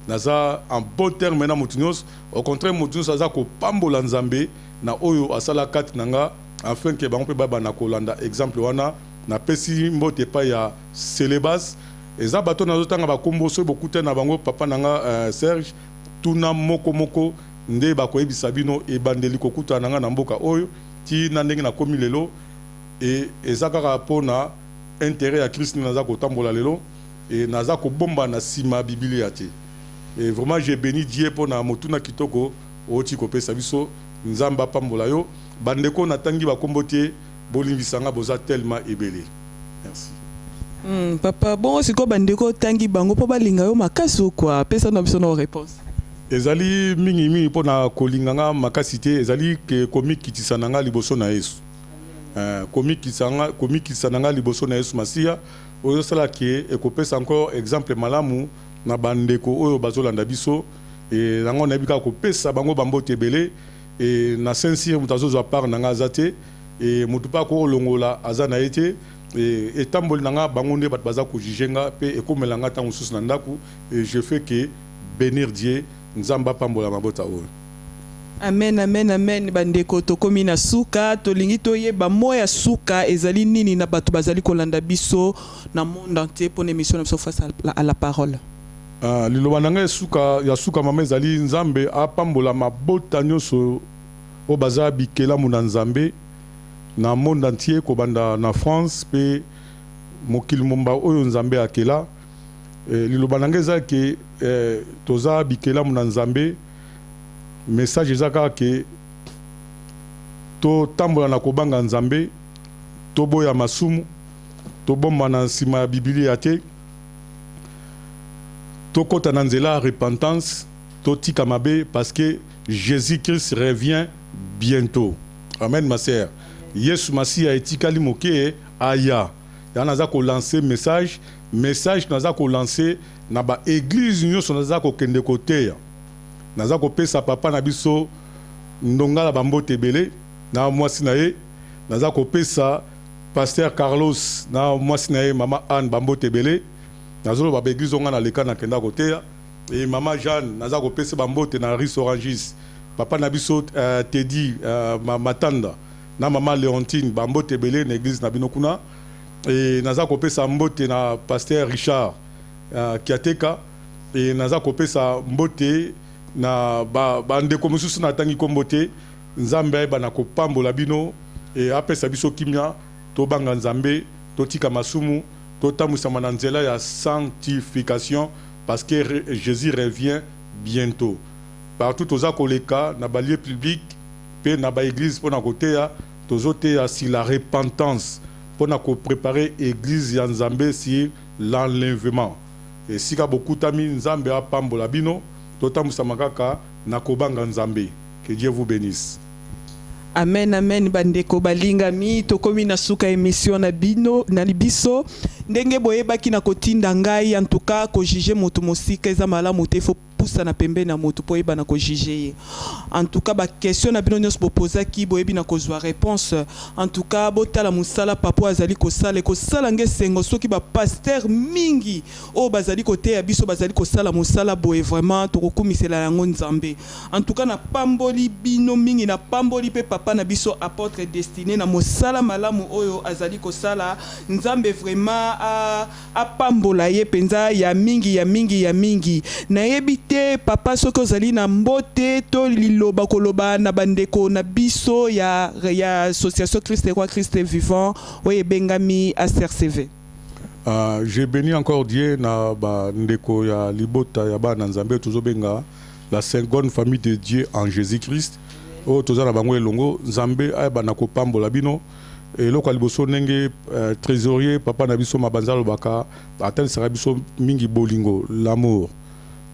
Naza en bon terme na motu nyonso. Au contraire, motu nyonso aza kopambola Nzambe na oyo asala kati na nga, afin ke bango mpe babanda kolanda exemple wana. Napesi mbote epai ya Celebas. Eza bato nazotanga bakombo, soki bokutani na bango, papa na nga Serge, tuna moko moko nde bakoyebisa bino ebandeli kokutana na nga na mboka oyo ti na ndenge nakomi lelo. E eza kaka mpona intérêt ya Christ nde naza kotambola lelo e naza kobomba na nsima ya Bibilia te. Et vraiment, j'ai béni Dieu mpona motuna kitoko outi kopesa biso. Nzambe apambola yo. Bandeko natangi bakombo te, bolimbisanga, boza tellement ebele. Merci. Papa, bon, sikoyo bandeko otangi bango mpo balinga yo makasi okwa pesa na biso na réponse. Ezali mingimingi mpona kolinga nga makasi te, ezali ke komikitisa na nga liboso na Yesu. Komikitisa na nga liboso na Yesu Masiya, oyo osala ke ekopesa encore exemple malamu na bandeko oyo bazolanda biso. E yango nayebi kaka kopesa bango bambote ebele. E na Saint-Cyr, moto azozwa part na nga aza te, e moto mpe akolongola aza na ye te. E etamboli na nga, bango nde bato baza kojuger nga, mpe ekomela nga ntango mosusu na ndako. E je fais que bénir Dieu. Nzambe apambola mabota oyo. Amen, amen, amen. Bandeko, tokomi na suka. Tolingi toyeba mot ya suka ezali nini na bato bazali kolanda biso na monde entier mpona émission na biso Face à la parole. Liloba na ngai suka ya suka, mama, ezali Nzambe apambola mabota nyonso oyo baza bikelamu na Nzambe na monde entier, kobanda na France mpe mokili momba oyo Nzambe akela. Liloba na ngai eza ke toza bikelamu na Nzambe. Message eza kaka ke totambola na kobanga Nzambe, toboya masumu, tobomba na nsima ya Bibilia te, tokɔta na nzela ya repentance, totika mabe, parce que Jésus-Christ revient bientôt. Amen, ma sœur. Yesu Masiya etikali moke aya. Yango naza kolancer message. Message naza kolancer na baéglise nyonso naza kokende koteya. Naza kopesa papa na biso Ndongala bambote ebele na mwasi na ye. Naza kopesa pasteur Carlos na mwasi na ye mama Anne bambote ebele. Nazoloba baéglise onga naleka, nakenda koteya. E mama Jeanne, naza kopesa bambote na Ris Orangis. Papa na biso Tedi Matanda na mama Léontine, bambote ebele na église na bino kuna. E naza kopesa mbote na pasteur Richard Kiateka. E naza kopesa mbote Na bandeko mosusu natangi nkombo te. Nzambe ayeba na kopambola bino e apesa biso kimia. Tobanga Nzambe, totika masumu, totambwisama na nzela ya sanctification, parce que Jésus revient bientôt. Partout toza koleka na balieu public mpe na baéglise mpona koteya, tozoteya sur la repentance mpona kopréparer église ya Nzambe sur l'enlèvement. Esika bokutami, Nzambe apambola bino. Totambwisama kaka na kobanga Nzambe. Que Dieu vous bénisse. Amen, amen. Bandeko balingami, tokomi na suka émission na bino na biso. Ndenge boyebaki na kotinda ngai, en tout cas, kojuger moto mosika eza malamu te. Faut pusana pembeni na moto mpo oyeba na kojuger ye. En tout cas, baquestion na bino nyonso bopozaki, boyebi na kozwa réponse. En tout cas, botala mosala papa azali kosala. Ekosala nge esengo soki bapasteur mingi oyo bazali koteya biso bazali kosala mosala boye. Vraiment, tokokumisela yango Nzambe. En tout cas, napamboli bino mingi, napamboli mpe papa na biso apôtre Destiné na mosala malamu oyo azali kosala. Nzambe vraiment apambola ye mpenza ya mingi, ya mingi, ya mingi. Nayebi te, papa, soki ozali na mbote to liloba koloba na bandeko na biso ya Association Christ Roi Christ Vivant oyo ebengami ACRCV. J'ai béni encore Dieu na bandeko ya libota ya bana Nzambe tozobenga la seconde famille de Dieu en Jésus-Christ, oyo toza na bango elongo. Nzambe ayeba na kopambola bino. Eloko ya liboso, ndenge trésorier papa na biso Mabanza alobaka, atalisaka biso mingi bolingo, l'amour.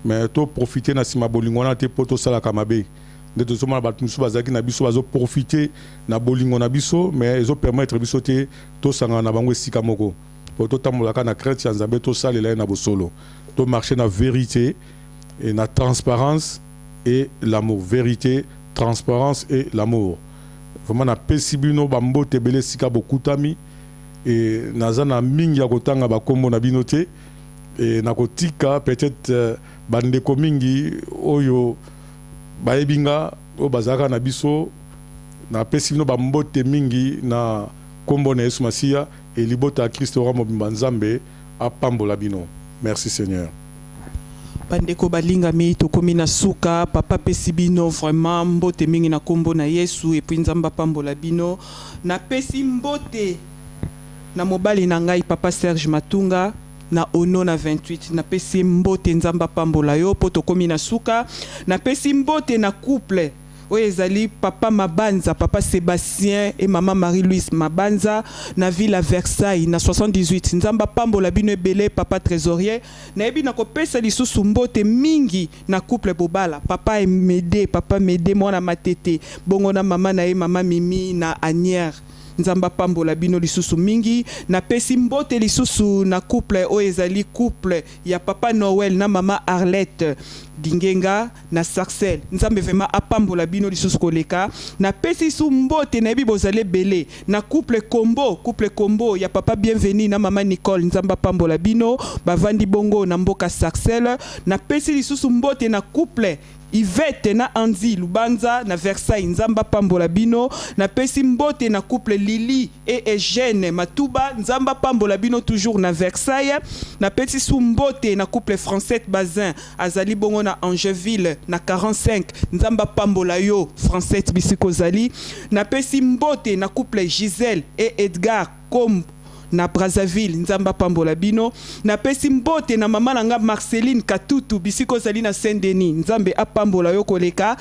Mais toprofite na nsima bolingo wana te mpo tosalaka mabe. Nde tozomona bato mosusu bazalaki na biso, bazoprofite na bolingo na biso, mais ezopermettre biso te tosangana na bango esika moko, po totambolaka na crainte ya Nzambe, tosalela ye na bosolo, tomarche na vérité et na transparence et l'amour. Vérité, transparence et l'amour. Vraiment, napesi bino bambote ebele esika bokutami. E naza na mingi ya kotanga bakombo na bino te. E nakotika peut-être bandeko mingi oyo bayebi nga, oyo bazalaka na biso. Napesi bino bambote mingi na nkombo na Yesu Masiya. E libota ya Kristo Roi mobimba, Nzambe apambola bino. Merci Seigneur. Bandeko balingami, tokomi na suka. Papa apesi bino vraiment mbote mingi na nkombo na Yesu, et puis Nzambe apambola bino. Napesi mbote na mobali na ngai, papa Serge Matunga, na ono na 28. Napesi mbote, Nzambe apambola yo. Mpo tokomi na suka, napesi mbote na couple oyo ezali papa Mabanza, papa Sébastien et mama Marie-Louise Mabanza, na ville ya Versailles na 78. Nzambe apambola bino ebele. Papa trésorier, nayebi na kopesa lisusu mbote mingi na couple Bobala, papa Mede, papa Mede mwana Matete, bongo na mama na ye, mama Mimi, na Anière. Nzambe apambola bino lisusu mingi. Napesi mbote lisusu na couple oyo ezali couple ya papa Noel na mama Arlette Dingenga na Sarcelles. Nzambe vraiment apambola bino lisusu koleka. Napesi su mbote, nayebi bozali ebele, na couple Kombo, couple Kombo ya papa Bienvenu na mama Nicole. Nzambe apambola bino, bavandi bongo na mboka Sarcelles. Napesi lisusu mbote na couple Yvette na Andy Lubanza na Versailles. Nzambe apambola bino. Napesi mbote na couple Lili et Eugène Matuba. Nzambe apambola bino toujours na Versailles. Napesi su mbote na couple Francette Bazin, azali bongo na Angeville na 45. Nzambe apambola yo, Francette, bisika ozali. Napesi mbote na couple Gisèle et Edgar Kombo na Brazzaville. Nzambe apambola bino. Napesi mbote na mama na nga Marceline Katutu, bisika ozali na Saint Denis. Nzambe apambola yo koleka.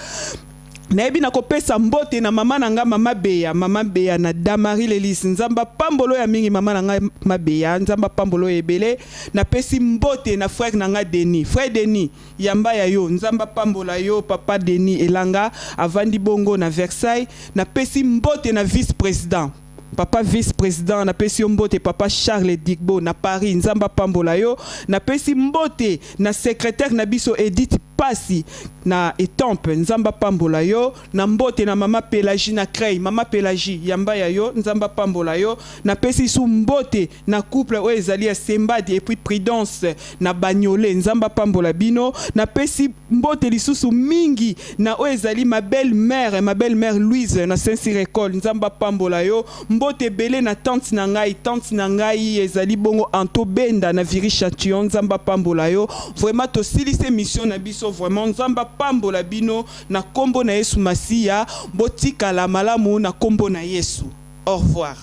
Nayebi na kopesa mbote na mama na nga, mama Beya, mama Beya na Damari Lelis. Nzambe apambola oyo ya mingi, mama na nga Mabeya. Nzambe apambola oyo ebele. Napesi mbote na frère na nga Denis. Frère Denis, yamba ya yo. Nzambe apambola yo, papa Denis Elanga, avandi bongo na Versailles. Napesi mbote na vice président, papa vice président, napesi yo mbote, papa Charles Digbo na Paris. Nzambe apambola yo. Napesi mbote na secrétaire na biso Edith Pasi na Etampe. Nzambe apambola yo. Na mbote na mama Pélagie na Crey. Mama Pélagie, yamba ya yo. Nzambe apambola yo. Napesi su mbote na couple oyo ezali ya Sembadi et puis Prudence na Banyole. Nzambe apambola bino. Napesi mbote lisusu mingi na oyo ezali ma belle mère, ma belle mère Louise na Saint-Cyr école. Nzambe apambola yo. Mbote ebele na tante na ngai, tante na ngai ezali bongo Anto Benda na Viry Châtillon. Nzambe apambola yo. Vraiment, tosilisi émission na biso. biso. Vraiment, Nzambe apambola bino na nkombo na Yesu Masiya. Botikala malamu na nkombo na Yesu. Au revoir.